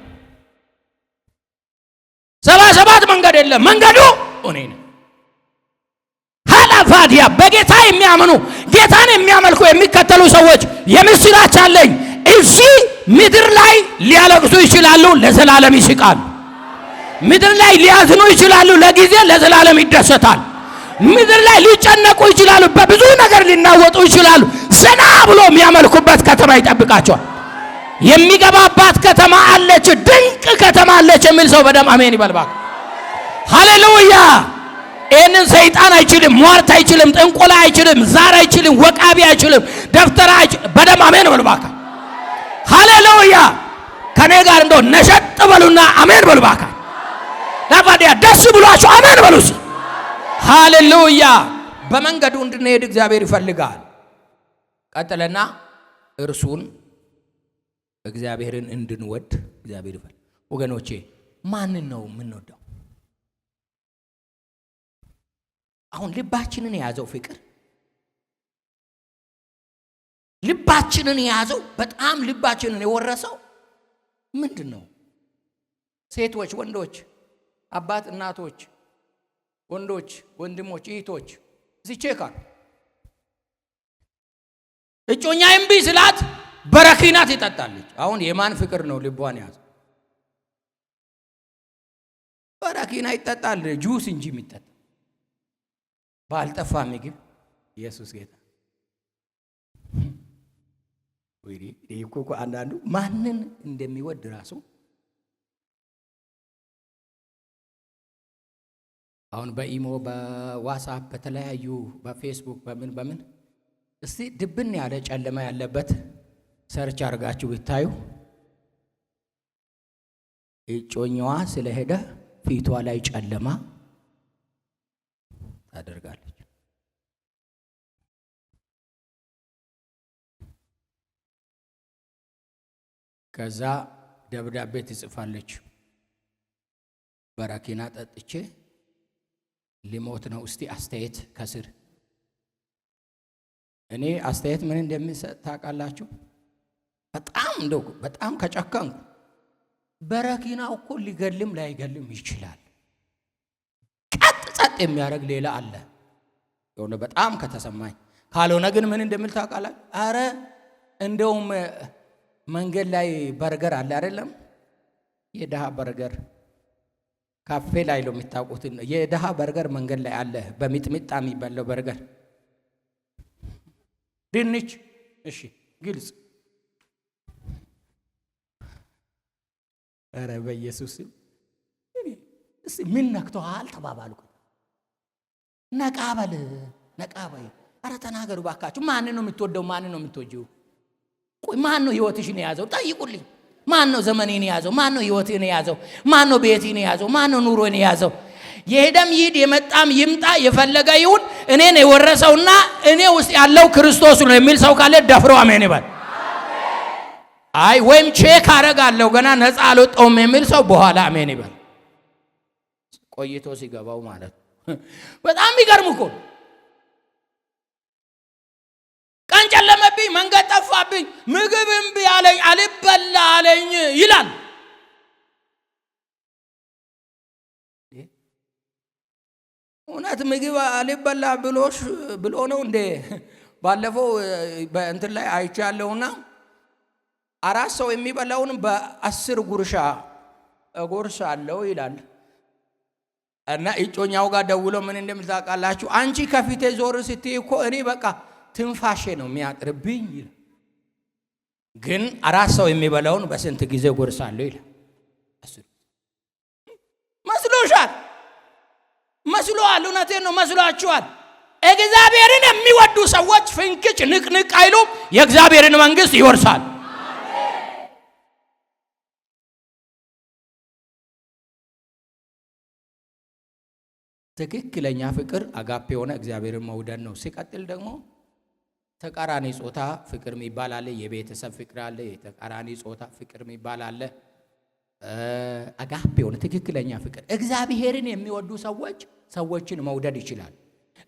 Speaker 1: 77 መንገድ የለም፣ መንገዱ እኔ ነኝ። ሃላፋዲያ በጌታ የሚያምኑ፣ ጌታን የሚያመልኩ፣ የሚከተሉ ሰዎች የምስራች አለኝ። እዚህ ምድር ላይ ሊያለቅሱ ይችላሉ፣ ለዘላለም ይስቃሉ። ምድር ላይ ሊያዝኑ ይችላሉ፣ ለጊዜ ለዘላለም ይደሰታል። ምድር ላይ ሊጨነቁ ይችላሉ፣ በብዙ ነገር ሊናወጡ ይችላሉ። ዘና ብሎ የሚያመልኩበት ከተማ ይጠብቃቸዋል። የሚገባባት ከተማ አለች፣ ድንቅ ከተማ አለች የሚል ሰው በደም አሜን ይበል እባክህ። ሃሌሉያ! ይህንን ሰይጣን አይችልም፣ ሟርት አይችልም፣ ጥንቆላ አይችልም፣ ዛር አይችልም፣ ወቃቢ አይችልም፣ ደብተራ አይችልም። በደም አሜን በሉ እባክህ። ሃሌሉያ! ከኔ ጋር እንደው ነሸጥ በሉና አሜን በሉ እባክህ። ላባዲያ ደስ ብሏችሁ አሜን በሉ። ሃሌሉያ! በመንገዱ እንድንሄድ እግዚአብሔር ይፈልጋል። ቀጥለና እርሱን እግዚአብሔርን እንድንወድ እግዚአብሔር ይፈልጋል። ወገኖቼ ማንን ነው የምንወደው? አሁን ልባችንን የያዘው ፍቅር፣ ልባችንን የያዘው፣ በጣም ልባችንን የወረሰው ምንድን ነው? ሴቶች፣ ወንዶች፣ አባት፣ እናቶች፣ ወንዶች፣ ወንድሞች፣ እህቶች እዚህ check አድርጉ። እጮኛ እምቢ ስላት በረኪና ትጠጣለች። አሁን የማን ፍቅር ነው ልቧን የያዘው? በረኪና ይጠጣል ጁስ እንጂ የሚጠጣ ባልጠፋ ምግብ። ኢየሱስ ጌታ። ወይ እኮ አንዳንዱ ማንን እንደሚወድ ራሱ አሁን በኢሞ፣ በዋትስአፕ፣ በተለያዩ በፌስቡክ፣ በምን በምን እስቲ ድብን ያለ ጨለማ ያለበት search አድርጋችሁ ብታዩ እጮኛዋ ስለሄደ ፊቷ ላይ ጨለማ ታደርጋለች። ከዛ ደብዳቤ ትጽፋለች። በረኪና ጠጥቼ ሊሞት ነው፣ እስቲ አስተያየት ከስር። እኔ አስተያየት ምን እንደሚሰጥ ታውቃላችሁ? በጣም እንደው በጣም ከጨከንኩ በረኪናው እኮ ሊገልም ላይገልም ይችላል። ቀጥ ጸጥ የሚያደርግ ሌላ አለ። የሆነ በጣም ከተሰማኝ። ካልሆነ ግን ምን እንደሚል ታውቃላችሁ? አረ እንደውም መንገድ ላይ በርገር አለ አይደለም? የድሃ በርገር ካፌ ላይ ነው የሚታወቁት። የድሃ በርገር መንገድ ላይ አለ፣ በሚጥሚጣ የሚበላው በርገር፣ ድንች። እሺ ግልጽ። ኧረ በኢየሱስ እስቲ ምን ነክቶሃል ተባባልኩ። ነቃ በል፣ ነቃ በይ። ኧረ ተናገሩ ባካችሁ። ማንን ነው የምትወደው? ማንን ነው የምትወጂው? ቆይ ማን ነው ህይወትሽን የያዘው? ጠይቁልኝ። ማን ነው ዘመኔን የያዘው? ማን ነው ህይወቴን የያዘው? ማን ነው ቤቴን የያዘው? ማን ነው ኑሮን የያዘው? የሄደም ይሂድ የመጣም ይምጣ የፈለገ ይሁን እኔን የወረሰውና እኔ ውስጥ ያለው ክርስቶስ ነው የሚል ሰው ካለ ደፍሮ አሜን ይበል። አይ ወይም check አደርጋለሁ ገና ነፃ አልወጣሁም የሚል ሰው በኋላ አሜን ይበል። ቆይቶ ሲገባው ማለት ነው። በጣም የሚገርም እኮ። ቀን ጨለመብኝ፣ መንገድ ጠፋብኝ፣ ምግብ እምቢ አለኝ፣ አልበላ አለኝ ይላል። እውነት ምግብ አልበላ ብሎሽ ብሎ ነው እንዴ? ባለፈው በእንትን ላይ አይቻለሁና 4 ሰው የሚበላውን በ10 ጉርሻ እጎርሳለሁ ይላል። እና እጮኛው ጋር ደውሎ ምን እንደሚል ታውቃላችሁ? አንቺ ከፊቴ ዞር ስትይ እኮ እኔ በቃ ትንፋሼ ነው የሚያጥርብኝ ይላል። ግን 4 ሰው የሚበላውን በስንት ጊዜ ጎርሳለሁ ይላል። 10 መስሎሻል? መስሎሃል? እውነቴን ነው፣ መስሏችኋል። እግዚአብሔርን የሚወዱ ሰዎች ፍንክች ንቅንቅ አይሉም፣ የእግዚአብሔርን መንግስት ይወርሳል። ትክክለኛ ፍቅር አጋፔ የሆነ እግዚአብሔርን መውደድ ነው። ሲቀጥል ደግሞ ተቃራኒ ጾታ ፍቅር የሚባል አለ። የቤተሰብ ፍቅር አለ። የተቃራኒ ጾታ ፍቅር የሚባል አለ። አጋፔ የሆነ ትክክለኛ ፍቅር፣ እግዚአብሔርን የሚወዱ ሰዎች ሰዎችን መውደድ ይችላል።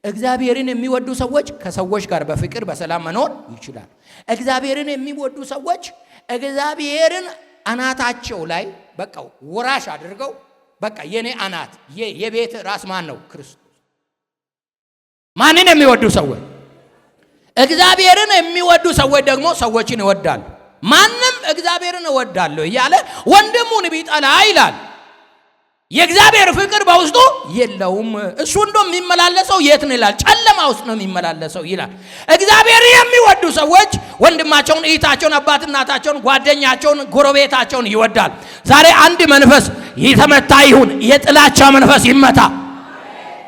Speaker 1: እግዚአብሔርን የሚወዱ ሰዎች ከሰዎች ጋር በፍቅር በሰላም መኖር ይችላል። እግዚአብሔርን የሚወዱ ሰዎች እግዚአብሔርን አናታቸው ላይ በቃ ወራሽ አድርገው፣ በቃ የኔ አናት፣ የቤት ራስ ማን ነው? ክርስቶስ። ማንን የሚወዱ ሰዎች? እግዚአብሔርን የሚወዱ ሰዎች ደግሞ ሰዎችን ይወዳሉ። ማንም እግዚአብሔርን እወዳለሁ እያለ ወንድሙን ቢጠላ ይላል፣ የእግዚአብሔር ፍቅር በውስጡ የለውም። እሱ እንዶ የሚመላለሰው የት ነው ይላል? ጨለማ ውስጥ ነው የሚመላለሰው ይላል። እግዚአብሔር የሚወዱ ሰዎች ወንድማቸውን፣ እህታቸውን፣ አባት እናታቸውን፣ ጓደኛቸውን፣ ጎረቤታቸውን ይወዳል። ዛሬ አንድ መንፈስ የተመታ ይሁን። የጥላቻ መንፈስ ይመታ።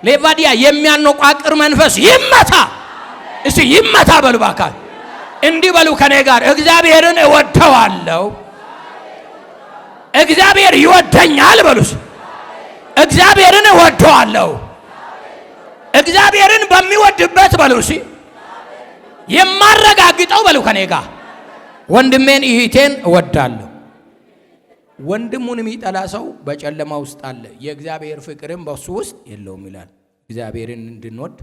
Speaker 1: ሌቫዲያ የሚያነቋቅር መንፈስ ይመታ። እስቲ ይመታ በሉ ባካል። እንዲህ በሉ ከኔ ጋር፣ እግዚአብሔርን እወደዋለሁ፣ እግዚአብሔር ይወደኛል በሉስ። እግዚአብሔርን እወደዋለሁ። እግዚአብሔርን በሚወድበት በሉ እስኪ የማረጋግጠው በሉ ከኔ ጋር፣ ወንድሜን እህቴን እወዳለሁ። ወንድሙን የሚጠላ ሰው በጨለማ ውስጥ አለ፣ የእግዚአብሔር ፍቅርም በሱ ውስጥ የለውም ይላል። እግዚአብሔርን እንድንወድ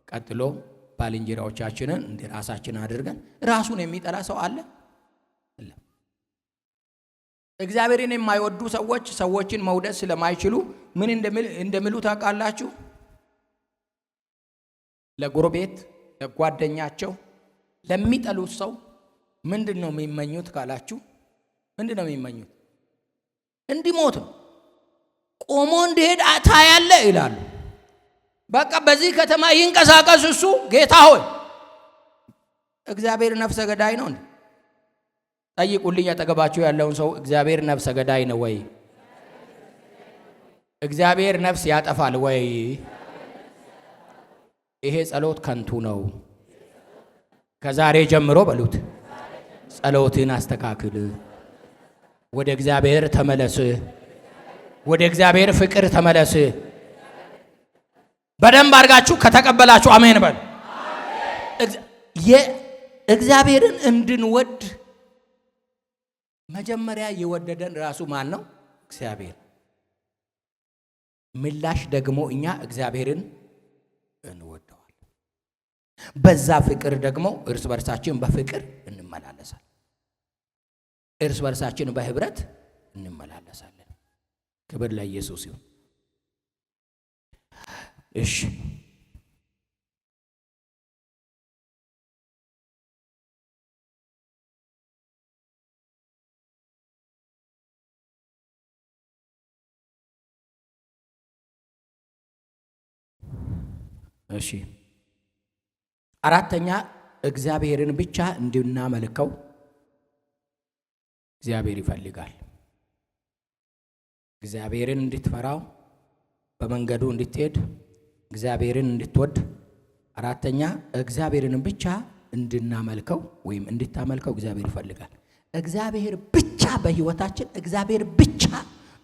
Speaker 1: ቀጥሎ ባልንጀራዎቻችንን እንደ ራሳችን አድርገን፣ ራሱን የሚጠላ ሰው አለ? እግዚአብሔርን የማይወዱ ሰዎች ሰዎችን መውደድ ስለማይችሉ ምን እንደሚሉ ታውቃላችሁ? ለጎረቤት፣ ለጓደኛቸው፣ ለሚጠሉት ሰው ምንድን ነው የሚመኙት ካላችሁ፣ ምንድን ነው የሚመኙት? እንዲሞት ነው። ቆሞ እንዲሄድ ታያለ ይላሉ። በቃ በዚህ ከተማ ይንቀሳቀስ እሱ፣ ጌታ ሆይ፣ እግዚአብሔር ነፍሰ ገዳይ ነው እንዴ? ጠይቁልኝ አጠገባችሁ ያለውን ሰው፣ እግዚአብሔር ነፍሰ ገዳይ ነው ወይ? እግዚአብሔር ነፍስ ያጠፋል ወይ? ይሄ ጸሎት ከንቱ ነው። ከዛሬ ጀምሮ በሉት፣ ጸሎትን አስተካክል። ወደ እግዚአብሔር ተመለስ። ወደ እግዚአብሔር ፍቅር ተመለስ። በደንብ አድርጋችሁ ከተቀበላችሁ አሜን በሉ። እግዚአብሔርን እንድንወድ መጀመሪያ የወደደን ራሱ ማን ነው? እግዚአብሔር። ምላሽ ደግሞ እኛ እግዚአብሔርን እንወደዋል። በዛ ፍቅር ደግሞ እርስ በርሳችን በፍቅር እንመላለሳለን። እርስ በርሳችን በህብረት እንመላለሳለን። ክብር ለኢየሱስ ይሁን። እሺ፣ አራተኛ እግዚአብሔርን ብቻ እንድናመልከው እግዚአብሔር ይፈልጋል። እግዚአብሔርን እንድትፈራው፣ በመንገዱ እንድትሄድ፣ እግዚአብሔርን እንድትወድ፣ አራተኛ እግዚአብሔርን ብቻ እንድናመልከው ወይም እንድታመልከው እግዚአብሔር ይፈልጋል። እግዚአብሔር ብቻ በህይወታችን፣ እግዚአብሔር ብቻ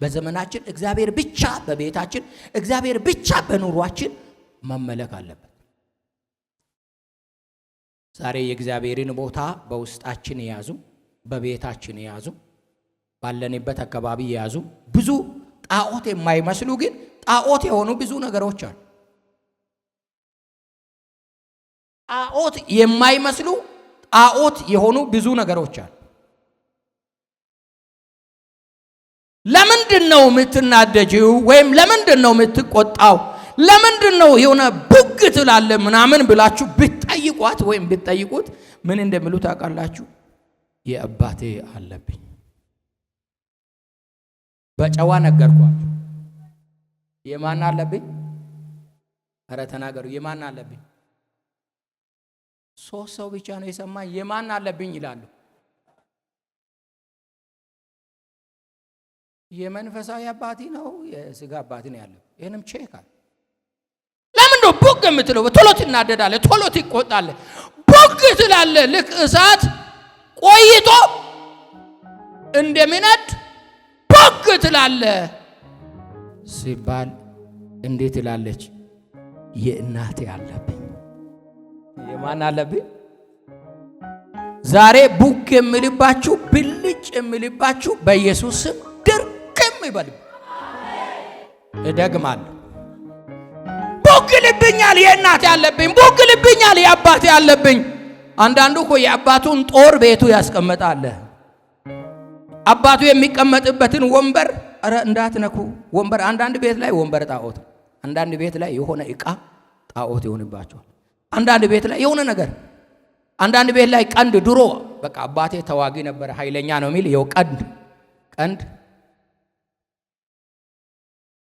Speaker 1: በዘመናችን፣ እግዚአብሔር ብቻ በቤታችን፣ እግዚአብሔር ብቻ በኑሯችን መመለክ አለበት። ዛሬ የእግዚአብሔርን ቦታ በውስጣችን የያዙ፣ በቤታችን የያዙ፣ ባለንበት አካባቢ የያዙ፣ ብዙ ጣዖት የማይመስሉ ግን ጣዖት የሆኑ ብዙ ነገሮች አሉ። ጣዖት የማይመስሉ ጣዖት የሆኑ ብዙ ነገሮች አሉ። ለምንድን ነው የምትናደጂው? ወይም ለምንድን ነው የምትቆጣው? ለምንድን ነው የሆነ ቡግ ትላለህ ምናምን ብላችሁ ብትጠይቋት ወይም ብትጠይቁት ምን እንደሚሉ ታውቃላችሁ? የአባቴ አለብኝ። በጨዋ ነገርኳችሁ። የማን አለብኝ? ኧረ ተናገሩ። የማን አለብኝ? ሶስት ሰው ብቻ ነው የሰማኝ። የማን አለብኝ ይላሉ። የመንፈሳዊ አባቴ ነው፣ የስጋ አባቴ ነው ያለው። ይህንም check አለ። ለምን ነው ቡግ የምትለው? ቶሎ ትናደዳለህ፣ ቶሎ ትቆጣለህ፣ ቡግ ትላለህ። ልክ እሳት ቆይቶ እንደሚነድ ቡግ ትላለህ ሲባል እንዴት ትላለች? የእናቴ አለብኝ። የማን አለብኝ? ዛሬ ቡክ የሚልባችሁ ብልጭ የሚልባችሁ በኢየሱስ ስም ድርቅም ይበል። እደግማለሁ። ቡክ ይልብኛል፣ የእናቴ አለብኝ። ቡክ ይልብኛል፣ የአባቴ አለብኝ። አንዳንዱ እኮ የአባቱን ጦር ቤቱ ያስቀምጣል። አባቱ የሚቀመጥበትን ወንበር ኧረ እንዳትነኩ ወንበር። አንዳንድ ቤት ላይ ወንበር ጣዖት፣ አንዳንድ ቤት ላይ የሆነ ዕቃ ጣዖት ይሆንባቸዋል። አንዳንድ ቤት ላይ የሆነ ነገር፣ አንዳንድ ቤት ላይ ቀንድ። ድሮ በቃ አባቴ ተዋጊ ነበረ ኃይለኛ ነው የሚል ይኸው ቀንድ ቀንድ።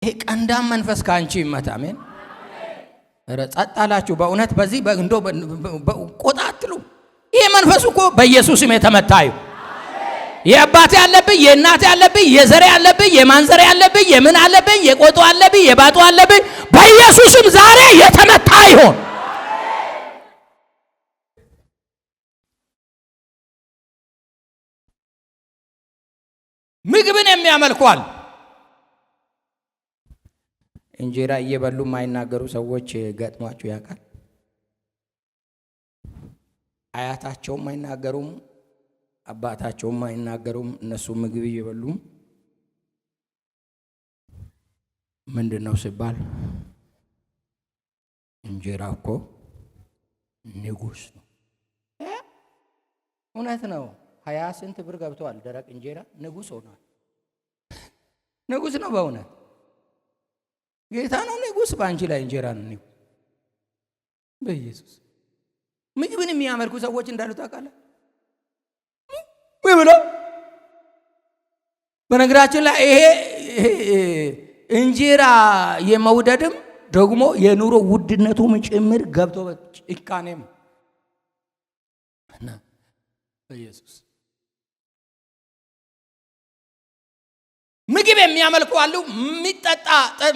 Speaker 1: ይሄ ቀንዳም መንፈስ ከአንቺ ይመታ። አሜን። ኧረ ጸጥ አላችሁ። በእውነት በዚህ እንዶ ቆጣ አትሉ። ይሄ መንፈስ እኮ በኢየሱስ ስም የተመታዩ። የአባቴ አለብኝ፣ የእናቴ አለብኝ፣ የዘሬ አለብኝ፣ የማንዘሬ አለብኝ፣ የምን አለብኝ፣ የቆጡ አለብኝ፣ የባጡ አለብኝ፣ በኢየሱስም ዛሬ የተመታ ይሆን። ምግብን የሚያመልኩ አሉ። እንጀራ እየበሉ የማይናገሩ ሰዎች ገጥሟችሁ ያውቃል? አያታቸውም አይናገሩም፣ አባታቸውም አይናገሩም። እነሱ ምግብ እየበሉ ምንድነው ሲባል እንጀራ እኮ ንጉስ ነው። እውነት ነው። 20 ስንት ብር ገብቷል። ደረቅ እንጀራ ንጉስ ሆኗል። ንጉስ ነው በእውነት ጌታ ነው ንጉስ። በአንቺ ላይ እንጀራ ነው ንጉስ። በኢየሱስ ምግብን የሚያመልኩ ሰዎች እንዳሉ ታውቃለህ? ወይ ብሎ በነገራችን ላይ ይሄ እንጀራ የመውደድም ደግሞ የኑሮ ውድነቱም ጭምር ገብቶ ጭካኔም እና በኢየሱስ ምግብ የሚያመልኩ አሉ፣ የሚጠጣ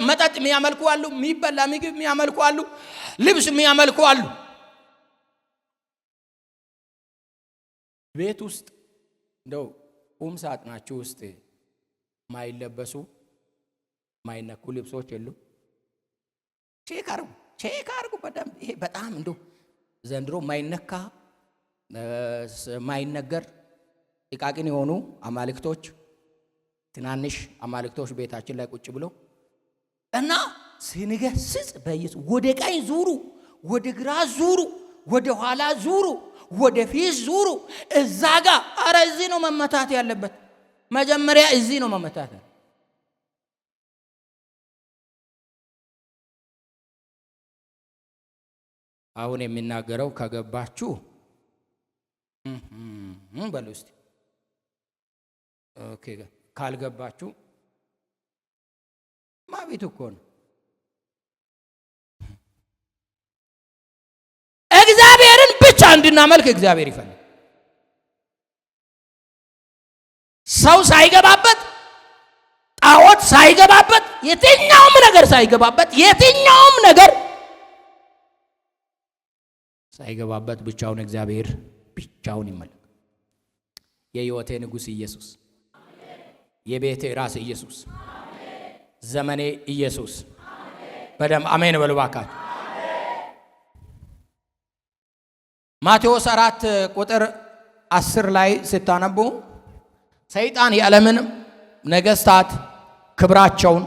Speaker 1: መጠጥ የሚያመልኩ አሉ፣ የሚበላ ምግብ የሚያመልኩ አሉ፣ ልብስ የሚያመልኩ አሉ። ቤት ውስጥ እንደው ቁም ሳጥናችሁ ውስጥ ማይለበሱ ማይነኩ ልብሶች የሉ? Check አርጉ፣ check አርጉ በደንብ። ይሄ በጣም እንደው ዘንድሮ ማይነካ ማይነገር ጥቃቅን የሆኑ አማልክቶች፣ ትናንሽ አማልክቶች ቤታችን ላይ ቁጭ ብሎ እና ስንገስጽ በኢየሱስ ወደ ቀኝ ዙሩ፣ ወደ ግራ ዙሩ፣ ወደ ኋላ ዙሩ፣ ወደ ፊት ዙሩ፣ እዛ ጋ አረ እዚህ ነው መመታት ያለበት። መጀመሪያ እዚህ ነው መመታት። አሁን የሚናገረው ከገባችሁ በሉ እስቲ። Okay፣ ካልገባችሁ ማቤት እኮ ነው። እግዚአብሔርን ብቻ እንድናመልክ እግዚአብሔር ይፈልጋል። ሰው ሳይገባበት፣ ጣዖት ሳይገባበት፣ የትኛውም ነገር ሳይገባበት፣ የትኛውም ነገር ሳይገባበት ብቻውን እግዚአብሔር ብቻውን ይመለክ። የሕይወቴ ንጉሥ ኢየሱስ፣ የቤቴ ራስ ኢየሱስ፣ ዘመኔ ኢየሱስ። በደም አሜን በሉ እባካችሁ። ማቴዎስ 4 ቁጥር 10 ላይ ስታነቡ ሰይጣን የዓለምን ነገስታት ክብራቸውን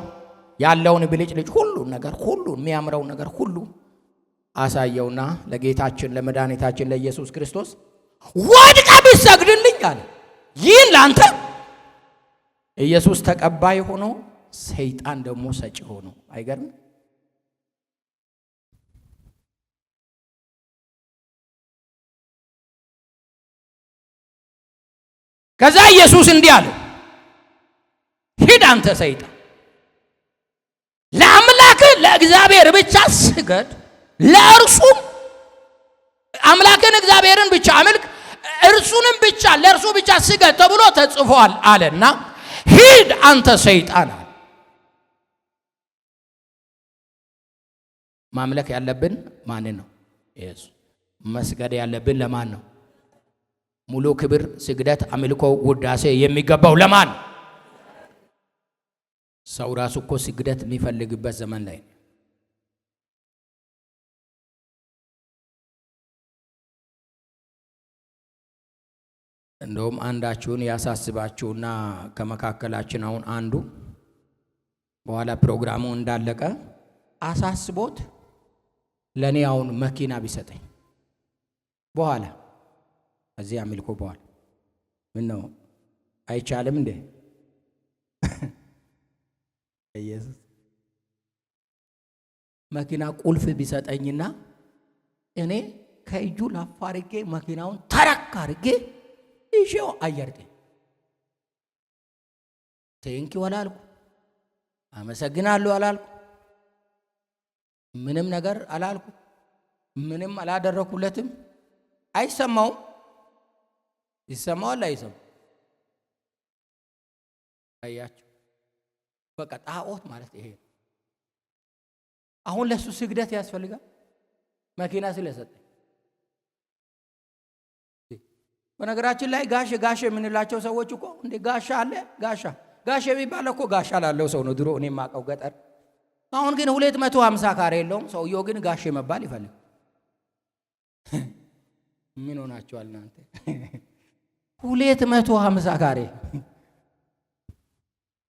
Speaker 1: ያለውን ብልጭልጭ ሁሉ ነገር ሁሉ የሚያምረው ነገር ሁሉ አሳየውና ለጌታችን ለመድኃኒታችን ለኢየሱስ ክርስቶስ ወድቀህ ብትሰግድልኝ አለ። ይህን ላንተ ኢየሱስ ተቀባይ ሆኖ ሰይጣን ደግሞ ሰጪ ሆኖ አይገርም? ከዛ ኢየሱስ እንዲህ አለ፣ ሂድ አንተ ሰይጣን፣ ለአምላክህ ለእግዚአብሔር ብቻ ስገድ፣ ለእርሱም አምላክን እግዚአብሔርን ብቻ አምልክ፣ እርሱንም ብቻ ለእርሱ ብቻ ስገድ ተብሎ ተጽፏል አለና ሂድ አንተ ሰይጣን አለ። ማምለክ ያለብን ማንን ነው? ኢየሱስ። መስገድ ያለብን ለማን ነው? ሙሉ ክብር፣ ስግደት፣ አምልኮ፣ ውዳሴ የሚገባው ለማን? ሰው ራሱ እኮ ስግደት የሚፈልግበት ዘመን ላይ ነው። እንደውም አንዳችሁን ያሳስባችሁና ከመካከላችን አሁን አንዱ በኋላ ፕሮግራሙ እንዳለቀ አሳስቦት ለኔ አሁን መኪና ቢሰጠኝ በኋላ እዚህ አምልኮ በኋላ ምን ነው አይቻልም እንዴ? ኢየሱስ መኪና ቁልፍ ቢሰጠኝና እኔ ከእጁ ላፍ አድርጌ መኪናውን ተረክ አድርጌ ይዤው አየር ጤና thank you አላልኩ፣ አመሰግናለሁ አላልኩ፣ ምንም ነገር አላልኩ፣ ምንም አላደረኩለትም። አይሰማውም። ይሰማዋል አይሰማም? አያችሁ፣ በቃ ጣዖት ማለት ይሄ ነው። አሁን ለሱ ስግደት ያስፈልጋል መኪና ስለሰጠኝ። በነገራችን ላይ ጋሽ ጋሽ የምንላቸው ሰዎች እኮ እንዴ ጋሻ አለ፣ ጋሻ ጋሽ የሚባለው እኮ ጋሻ ላለው ሰው ነው ድሮ እኔ የማውቀው ገጠር። አሁን ግን 250 ካሬ የለውም ሰውየው፣ ግን ጋሽ መባል ይፈልግ። ምን ሆናችኋል እናንተ? 250 ካሬ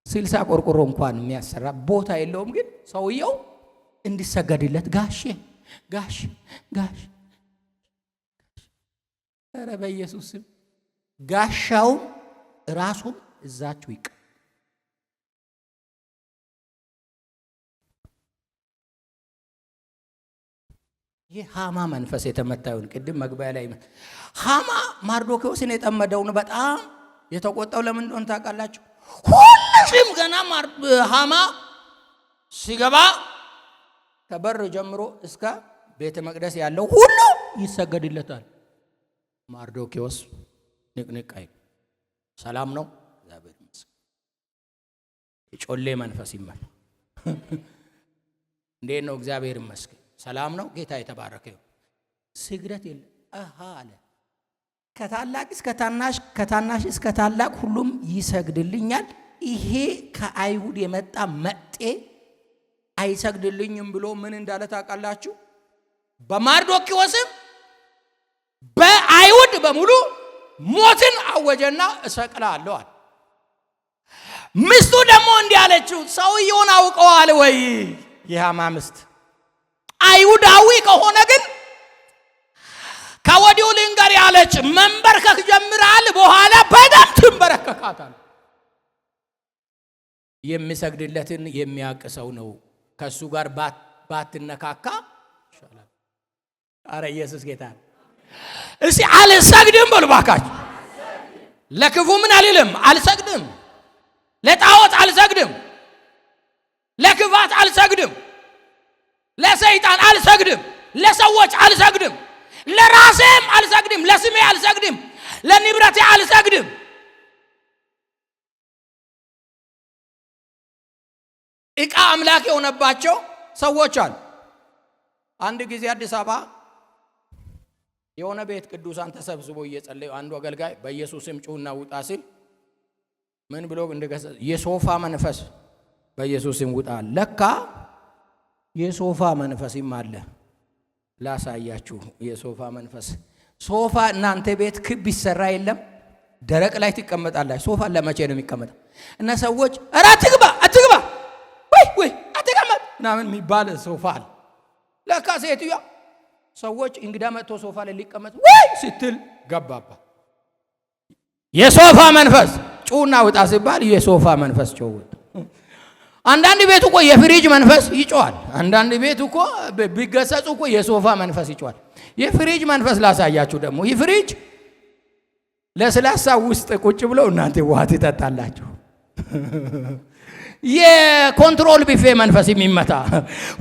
Speaker 1: 60 ቆርቆሮ እንኳን የሚያሰራ ቦታ የለውም፣ ግን ሰውየው እንዲሰገድለት ጋሼ ጋሽ ጋሽ። ኧረ በኢየሱስ ስም ጋሻውም ራሱም እዛችሁ ይቀር። ይህ ሃማ መንፈስ የተመታውን ቅድም መግቢያ ላይ ሃማ ማርዶኪዎስን የጠመደውን በጣም የተቆጣው ለምን እንደሆነ ታውቃላችሁ? ሁሉም ገና ሃማ ሲገባ ከበር ጀምሮ እስከ ቤተ መቅደስ ያለው ሁሉ ይሰገድለታል። ማርዶኪዎስ ንቅንቅ አይል። ሰላም ነው፣ እግዚአብሔር ይመስገን። የጮሌ መንፈስ ይመታ። እንዴት ነው? እግዚአብሔር ይመስገን። ሰላም ነው፣ ጌታ የተባረከ ይሁን። ስግደት የለም። አሃ አለ። ከታላቅ እስከ ታናሽ፣ ከታናሽ እስከ ታላቅ ሁሉም ይሰግድልኛል። ይሄ ከአይሁድ የመጣ መጤ አይሰግድልኝም ብሎ ምን እንዳለ ታውቃላችሁ? በማርዶኪዎስም በአይሁድ በሙሉ ሞትን አወጀና እሰቅላለሁ አለ። ሚስቱ ደግሞ እንዲህ አለችው፣ ሰውየውን አውቀዋል ወይ? የሃማ ሚስት አይሁዳዊ ከሆነ ግን ከወዲሁ ልንገር ያለች፣ መንበርከክ ጀምራል፣ በኋላ በደም ትንበረከካታል። የሚሰግድለትን የሚያውቅ ሰው ነው። ከሱ ጋር ባትነካካ ይሻላል። አረ ኢየሱስ ጌታ ነው። እስቲ አልሰግድም በሉ ባካችሁ። ለክፉ ምን አልልም፣ አልሰግድም። ለጣዖት አልሰግድም፣ ለክፋት አልሰግድም፣ ለሰይጣን አልሰግድም፣ ለሰዎች አልሰግድም፣ ለራሴም አልሰግድም፣ ለስሜ አልሰግድም፣ ለንብረቴ አልሰግድም። ዕቃ አምላክ የሆነባቸው ሰዎች አሉ። አንድ ጊዜ አዲስ አበባ የሆነ ቤት ቅዱሳን ተሰብስቦ እየጸለዩ አንዱ አገልጋይ በኢየሱስ ስም ጩህና ውጣ ሲል ምን ብሎ እንደገሰጸ፣ የሶፋ መንፈስ በኢየሱስ ስም ውጣ። ለካ የሶፋ መንፈስም አለ። ላሳያችሁ የሶፋ መንፈስ። ሶፋ እናንተ ቤት ክብ ይሰራ የለም፣ ደረቅ ላይ ትቀመጣላችሁ። ሶፋ ለመቼ ነው የሚቀመጠው? እና ሰዎች ኧረ አትግባ አትግባ ወይ ወይ አትቀመጥ ምናምን የሚባል ሶፋ አለ። ለካ ሴትዮዋ ሰዎች እንግዳ መጥቶ ሶፋ ላይ ሊቀመጥ ወይ ስትል ገባባ። የሶፋ መንፈስ ጩና ውጣ ሲባል የሶፋ መንፈስ ጮህ። አንዳንድ ቤት እኮ የፍሪጅ መንፈስ ይጮሃል። አንዳንድ ቤት እኮ ቢገሰጹ እኮ የሶፋ መንፈስ ይጮሃል። የፍሪጅ መንፈስ ላሳያችሁ ደግሞ። ይህ ፍሪጅ ለስላሳ ውስጥ ቁጭ ብለው እናንተ ውሃ ትጠጣላችሁ። የ control ቢፌ መንፈስ የሚመታ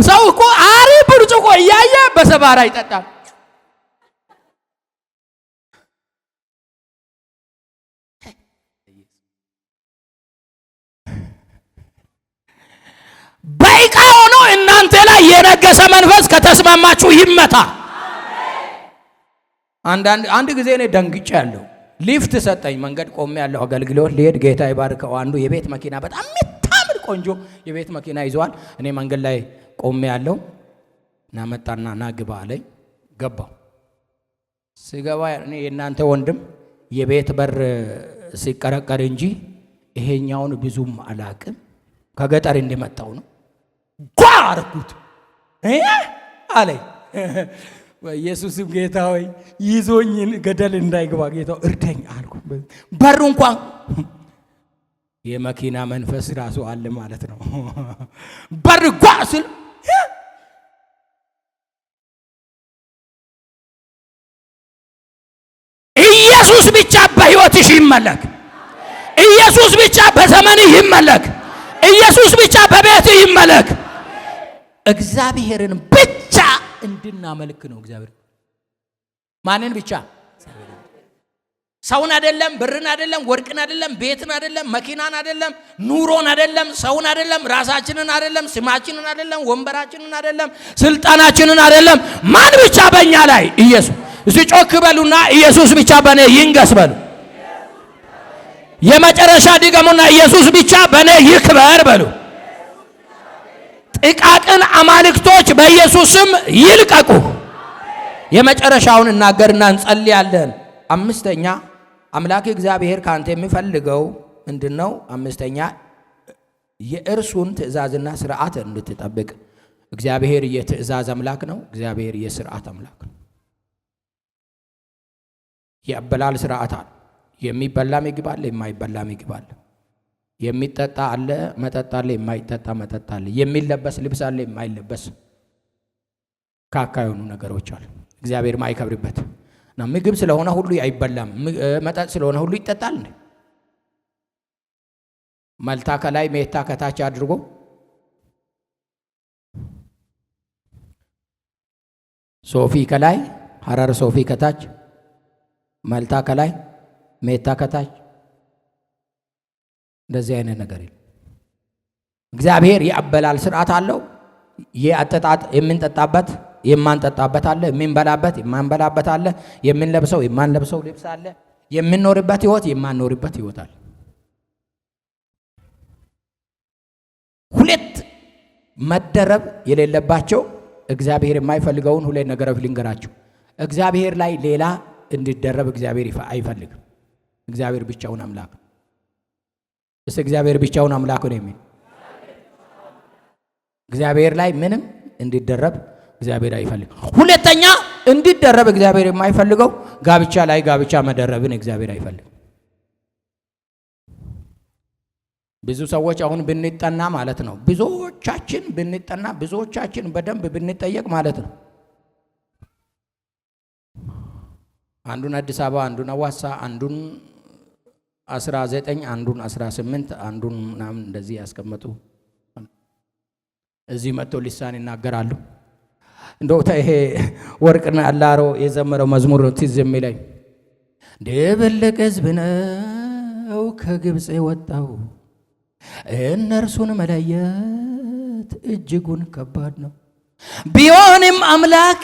Speaker 1: ሰው እኮ አሪፍ ብርጭቆ እያየ በሰባራ ይጠጣል። በዕቃ ሆኖ እናንተ ላይ የነገሰ መንፈስ ከተስማማችሁ ይመታ። አንድ ጊዜ እኔ ደንግጫለሁ። ሊፍት ሰጠኝ። መንገድ ቆሜ ያለሁ አገልግሎት ሊሄድ፣ ጌታ ይባርከው። አንዱ የቤት መኪና፣ በጣም የምታምር ቆንጆ የቤት መኪና ይዘዋል። እኔ መንገድ ላይ ቆሜ ያለሁ እና መጣና ና ግባ አለኝ። ገባው። ስገባ እኔ የእናንተ ወንድም የቤት በር ሲቀረቀር እንጂ ይሄኛውን ብዙም አላቅም። ከገጠር እንደመጣው ነው። ጓ አረኩት አለኝ። በኢየሱስም ጌታ ሆይ ይዞኝ ገደል እንዳይገባ ጌታ እርደኝ አልኩ። በሩ እንኳን የመኪና መንፈስ ራሱ አለ ማለት ነው። በር ጓ ስል ኢየሱስ ብቻ በሕይወትሽ ይመለክ። ኢየሱስ ብቻ በዘመንህ ይመለክ። ኢየሱስ ብቻ በቤትህ ይመለክ። እግዚአብሔርን ብቻ እንድናመልክ ነው። እግዚአብሔር ማንን ብቻ? ሰውን አይደለም፣ ብርን አይደለም፣ ወርቅን አይደለም፣ ቤትን አይደለም፣ መኪናን አይደለም፣ ኑሮን አይደለም፣ ሰውን አይደለም፣ ራሳችንን አይደለም፣ ስማችንን አይደለም፣ ወንበራችንን አይደለም፣ ስልጣናችንን አይደለም። ማን ብቻ በእኛ ላይ? ኢየሱስ። እስቲ ጮክ በሉና ኢየሱስ ብቻ በእኔ ይንገስ በሉ። የመጨረሻ ድገሙና ኢየሱስ ብቻ በእኔ ይክበር በሉ። ጥቃቅን አማልክቶች በኢየሱስ ስም ይልቀቁ። የመጨረሻውን እናገርና እንጸልያለን። አምስተኛ አምላክ እግዚአብሔር ካንተ የሚፈልገው ምንድነው? አምስተኛ የእርሱን ትእዛዝና ስርዓት እንድትጠብቅ። እግዚአብሔር የትእዛዝ አምላክ ነው። እግዚአብሔር የስርዓት አምላክ ነው። የአበላል ስርዓት አለ። የሚበላ ምግብ አለ፣ የማይበላ ምግብ አለ። የሚጠጣ አለ፣ መጠጥ አለ፣ የማይጠጣ መጠጥ አለ። የሚለበስ ልብስ አለ፣ የማይለበስ ካካ የሆኑ ነገሮች አሉ። እግዚአብሔር ማይከብርበት እና ምግብ ስለሆነ ሁሉ አይበላም፣ መጠጥ ስለሆነ ሁሉ ይጠጣል እንዴ? መልታ ከላይ ሜታ ከታች አድርጎ ሶፊ ከላይ ሐረር ሶፊ ከታች መልታ ከላይ ሜታ ከታች እንደዚህ አይነት ነገር የለም። እግዚአብሔር የአበላል ስርዓት አለው። የአጠጣጥ የምንጠጣበት የማንጠጣበት አለ። የምንበላበት የማንበላበት አለ። የምንለብሰው የማንለብሰው ልብስ አለ። የምንኖርበት ህይወት የማንኖርበት ህይወት አለ። ሁለት መደረብ የሌለባቸው እግዚአብሔር የማይፈልገውን ሁለት ነገሮች ልንገራችሁ። እግዚአብሔር ላይ ሌላ እንዲደረብ እግዚአብሔር አይፈልግም። እግዚአብሔር ብቻውን አምላክ ነው። እስቲ እግዚአብሔር ብቻውን አምላክ ነው የሚል እግዚአብሔር ላይ ምንም እንዲደረብ እግዚአብሔር አይፈልግም። ሁለተኛ እንዲደረብ እግዚአብሔር የማይፈልገው ጋብቻ ላይ ጋብቻ መደረብን እግዚአብሔር አይፈልግም። ብዙ ሰዎች አሁን ብንጠና ማለት ነው፣ ብዙዎቻችን ብንጠና፣ ብዙዎቻችን በደንብ ብንጠየቅ ማለት ነው፣ አንዱን አዲስ አበባ፣ አንዱን አዋሳ፣ አንዱን 19፣ አንዱን 18፣ አንዱን ምናምን እንደዚህ ያስቀመጡ እዚህ መጥተው ሊሳን ይናገራሉ። እንደው ይሄ ወርቅና አላሮ የዘመረው መዝሙር ነው ትዝ የሚለኝ። ድብልቅ ሕዝብ ነው ከግብፅ የወጣው፣ እነርሱን መለየት እጅጉን ከባድ ነው። ቢሆንም አምላክ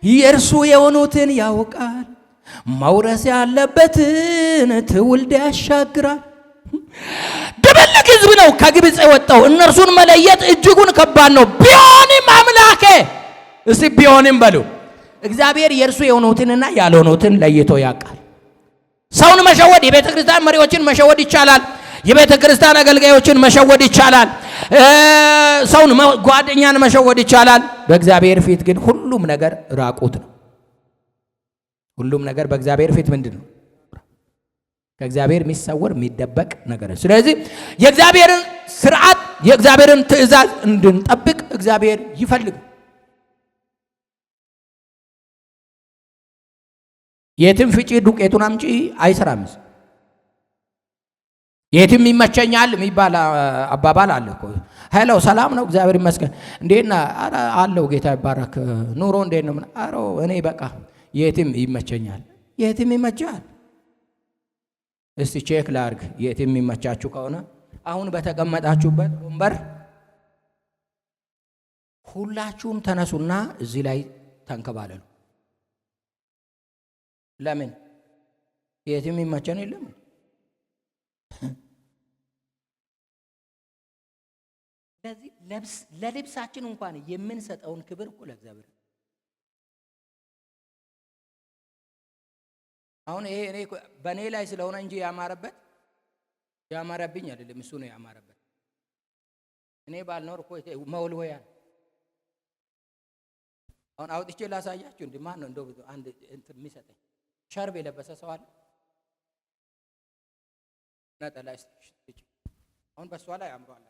Speaker 1: የእርሱ የሆኑትን ያውቃል፣ መውረስ ያለበትን ትውልድ ያሻግራል። ድብልቅ ሕዝብ ነው ከግብፅ የወጣው፣ እነርሱን መለየት እጅጉን ከባድ ነው። ቢሆንም አምላኬ፣ እስቲ ቢሆንም በሉ። እግዚአብሔር የእርሱ የሆኑትንና ያልሆኑትን ለይቶ ያውቃል። ሰውን መሸወድ፣ የቤተ ክርስቲያን መሪዎችን መሸወድ ይቻላል። የቤተ ክርስቲያን አገልጋዮችን መሸወድ ይቻላል። ሰውን ጓደኛን መሸወድ ይቻላል። በእግዚአብሔር ፊት ግን ሁሉም ነገር ራቁት ነው። ሁሉም ነገር በእግዚአብሔር ፊት ምንድን ነው? ከእግዚአብሔር የሚሰወር የሚደበቅ ነገር። ስለዚህ የእግዚአብሔርን ስርዓት የእግዚአብሔርን ትእዛዝ እንድንጠብቅ እግዚአብሔር ይፈልጋል። የትም ፍጪ ዱቄቱን አምጪ አይሰራም። የትም ይመቸኛል የሚባል አባባል አለ እኮ። Hello ሰላም ነው፣ እግዚአብሔር ይመስገን። እንዴት ነህ? ኧረ አለሁ፣ ጌታ ይባረክ። ኑሮ እንዴት ነው? ኧረ እኔ በቃ የትም ይመቸኛል። የትም ይመቻል። እስቲ check ላርግ። የትም የሚመቻችሁ ከሆነ አሁን በተቀመጣችሁበት ወንበር ሁላችሁም ተነሱና እዚህ ላይ ተንከባለሉ። ለምን? የትም የሚመቸን የለም። ለዚህ ለልብሳችን እንኳን የምንሰጠውን ክብር እኮ ለእግዚአብሔር። አሁን ይሄ እኔ በእኔ ላይ ስለሆነ እንጂ ያማረበት ያማረብኝ አይደለም፣ እሱ ነው ያማረበት። እኔ ባልኖር እኮ መወልወያ ነው። አሁን አውጥቼ ላሳያችሁ። እንዴ ማን ነው እንደው አንድ እንትን የሚሰጠኝ? ሸርብ የለበሰ ሰው አለ? ነጠላ እስቲ አሁን በእሷ ላይ አምሯል።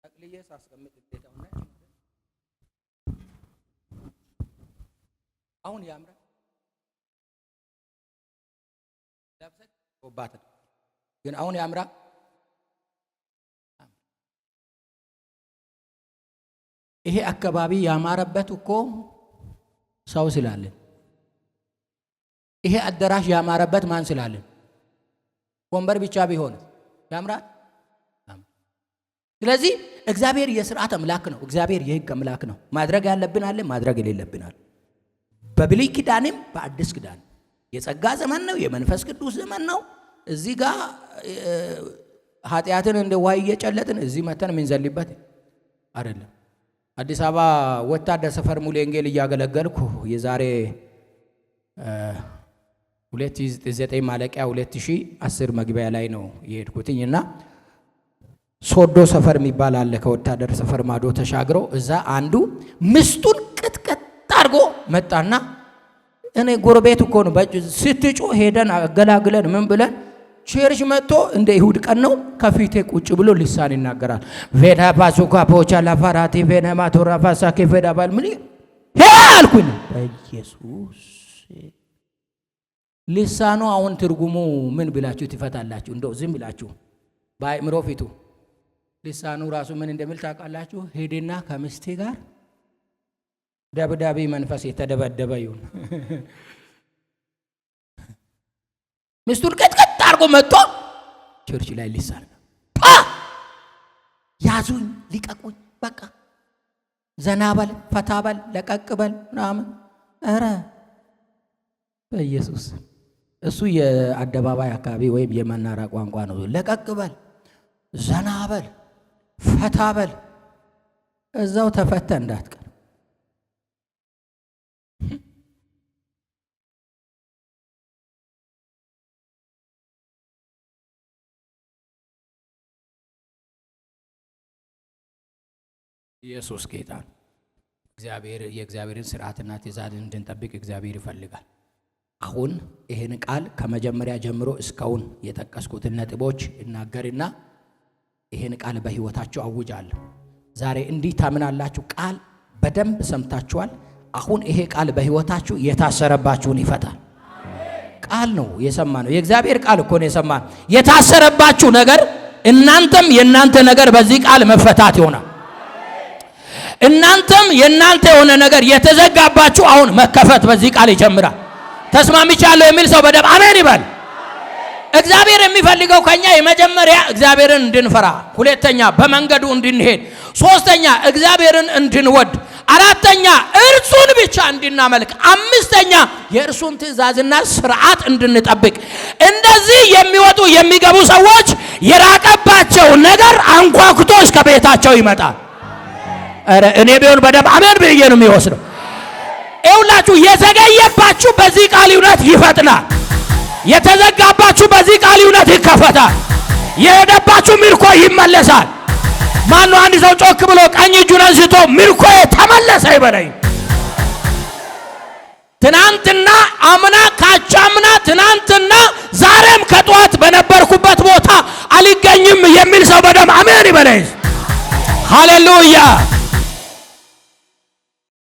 Speaker 1: ጠቅልዬ ሳስቀምጥ እንዴት አሁን ነጭ ነው። አሁን ያምራል። ለብሰህ ባት ግን አሁን ያምራል። ይሄ አካባቢ ያማረበት እኮ ሰው ስላለን፣ ይሄ አዳራሽ ያማረበት ማን ስላለን? ወንበር ብቻ ቢሆን ያምራል? ስለዚህ እግዚአብሔር የስርዓት አምላክ ነው። እግዚአብሔር የሕግ አምላክ ነው። ማድረግ ያለብን አለ፣ ማድረግ የሌለብን አለ። በብሉይ ኪዳንም በአዲስ ኪዳን የጸጋ ዘመን ነው፣ የመንፈስ ቅዱስ ዘመን ነው። እዚህ ጋር ኃጢአትን እንደ ውሃ እየጨለጥን እዚህ መተን የምንዘልበት አይደለም። አዲስ አበባ ወታደር ሰፈር ሙሉ ወንጌል እያገለገልኩ የዛሬ 2009 ማለቂያ 2010 መግቢያ ላይ ነው የሄድኩትኝ እና ሶዶ ሰፈር የሚባል አለ። ከወታደር ሰፈር ማዶ ተሻግሮ እዛ አንዱ ምስቱን ቅጥቅጥ አድርጎ መጣና እኔ ጎረቤት እኮ ነው ስትጮህ ሄደን አገላግለን ምን ብለን church መጥቶ እንደ ይሁድ ቀን ነው ከፊቴ ቁጭ ብሎ ልሳን ይናገራል። ቬዳ ባሱካ ፖቻ ላፋራቲ ቬና ማቶራ ፋሳኬ ቬዳ ባል ምን ሄ አልኩኝ። በኢየሱስ ልሳኑ አሁን ትርጉሙ ምን ብላችሁ ትፈታላችሁ? እንደው ዝም ብላችሁ በአእምሮ ፊቱ ልሳኑ ራሱ ምን እንደሚል ታውቃላችሁ? ሄድና ከሚስቴ ጋር ደብዳቤ መንፈስ የተደበደበ ይሁን። ሚስቱን ቅጥቅጥ አድርጎ መጥቶ church ላይ ልሳን ፓ ያዙኝ፣ ልቀቁኝ፣ በቃ ዘና በል፣ ፈታ በል፣ ለቀቅ በል ምናምን። ኧረ በኢየሱስ እሱ የአደባባይ አካባቢ ወይም የመናራ ቋንቋ ነው። ለቀቅ በል፣ ዘና በል፣ ፈታ በል፣ እዛው ተፈተ እንዳትቀር። ኢየሱስ ጌታ ነው። እግዚአብሔር የእግዚአብሔርን ስርዓትና ትእዛዝ እንድንጠብቅ እግዚአብሔር ይፈልጋል። አሁን ይህን ቃል ከመጀመሪያ ጀምሮ እስካሁን የጠቀስኩትን ነጥቦች እናገርና ይህን ቃል በሕይወታችሁ አውጃለሁ። ዛሬ እንዲህ ታምናላችሁ። ቃል በደንብ ሰምታችኋል። አሁን ይሄ ቃል በሕይወታችሁ የታሰረባችሁን ይፈታል። ቃል ነው የሰማነው። የእግዚአብሔር ቃል እኮ ነው የሰማነው። የታሰረባችሁ ነገር እናንተም የእናንተ ነገር በዚህ ቃል መፈታት ይሆናል። እናንተም የእናንተ የሆነ ነገር የተዘጋባችሁ አሁን መከፈት በዚህ ቃል ይጀምራል። ተስማምቻለሁ የሚል ሰው በደንብ አሜን ይበል። እግዚአብሔር የሚፈልገው ከኛ የመጀመሪያ እግዚአብሔርን እንድንፈራ፣ ሁለተኛ በመንገዱ እንድንሄድ፣ ሶስተኛ እግዚአብሔርን እንድንወድ፣ አራተኛ እርሱን ብቻ እንድናመልክ፣ አምስተኛ የእርሱን ትእዛዝና ስርዓት እንድንጠብቅ። እንደዚህ የሚወጡ የሚገቡ ሰዎች የራቀባቸው ነገር አንኳኩቶ እስከ ቤታቸው ይመጣል። ኧረ እኔ ቢሆን በደንብ አሜን ብዬ ነው የሚወስደው። ይኸውላችሁ የዘገየባችሁ በዚህ ቃል እውነት ይፈጥናል። የተዘጋባችሁ በዚህ ቃል እውነት ይከፈታል። የሄደባችሁ ምርኮ ይመለሳል። ማነው አንድ ሰው ጮክ ብሎ ቀኝ እጁን አንስቶ ምርኮ ተመለሰ ይበለኝ። ትናንትና አምና ካቻምና ትናንትና ዛሬም ከጠዋት በነበርኩበት ቦታ አልገኝም የሚል ሰው በደም አሜን ይበለኝ። ሃሌሉያ።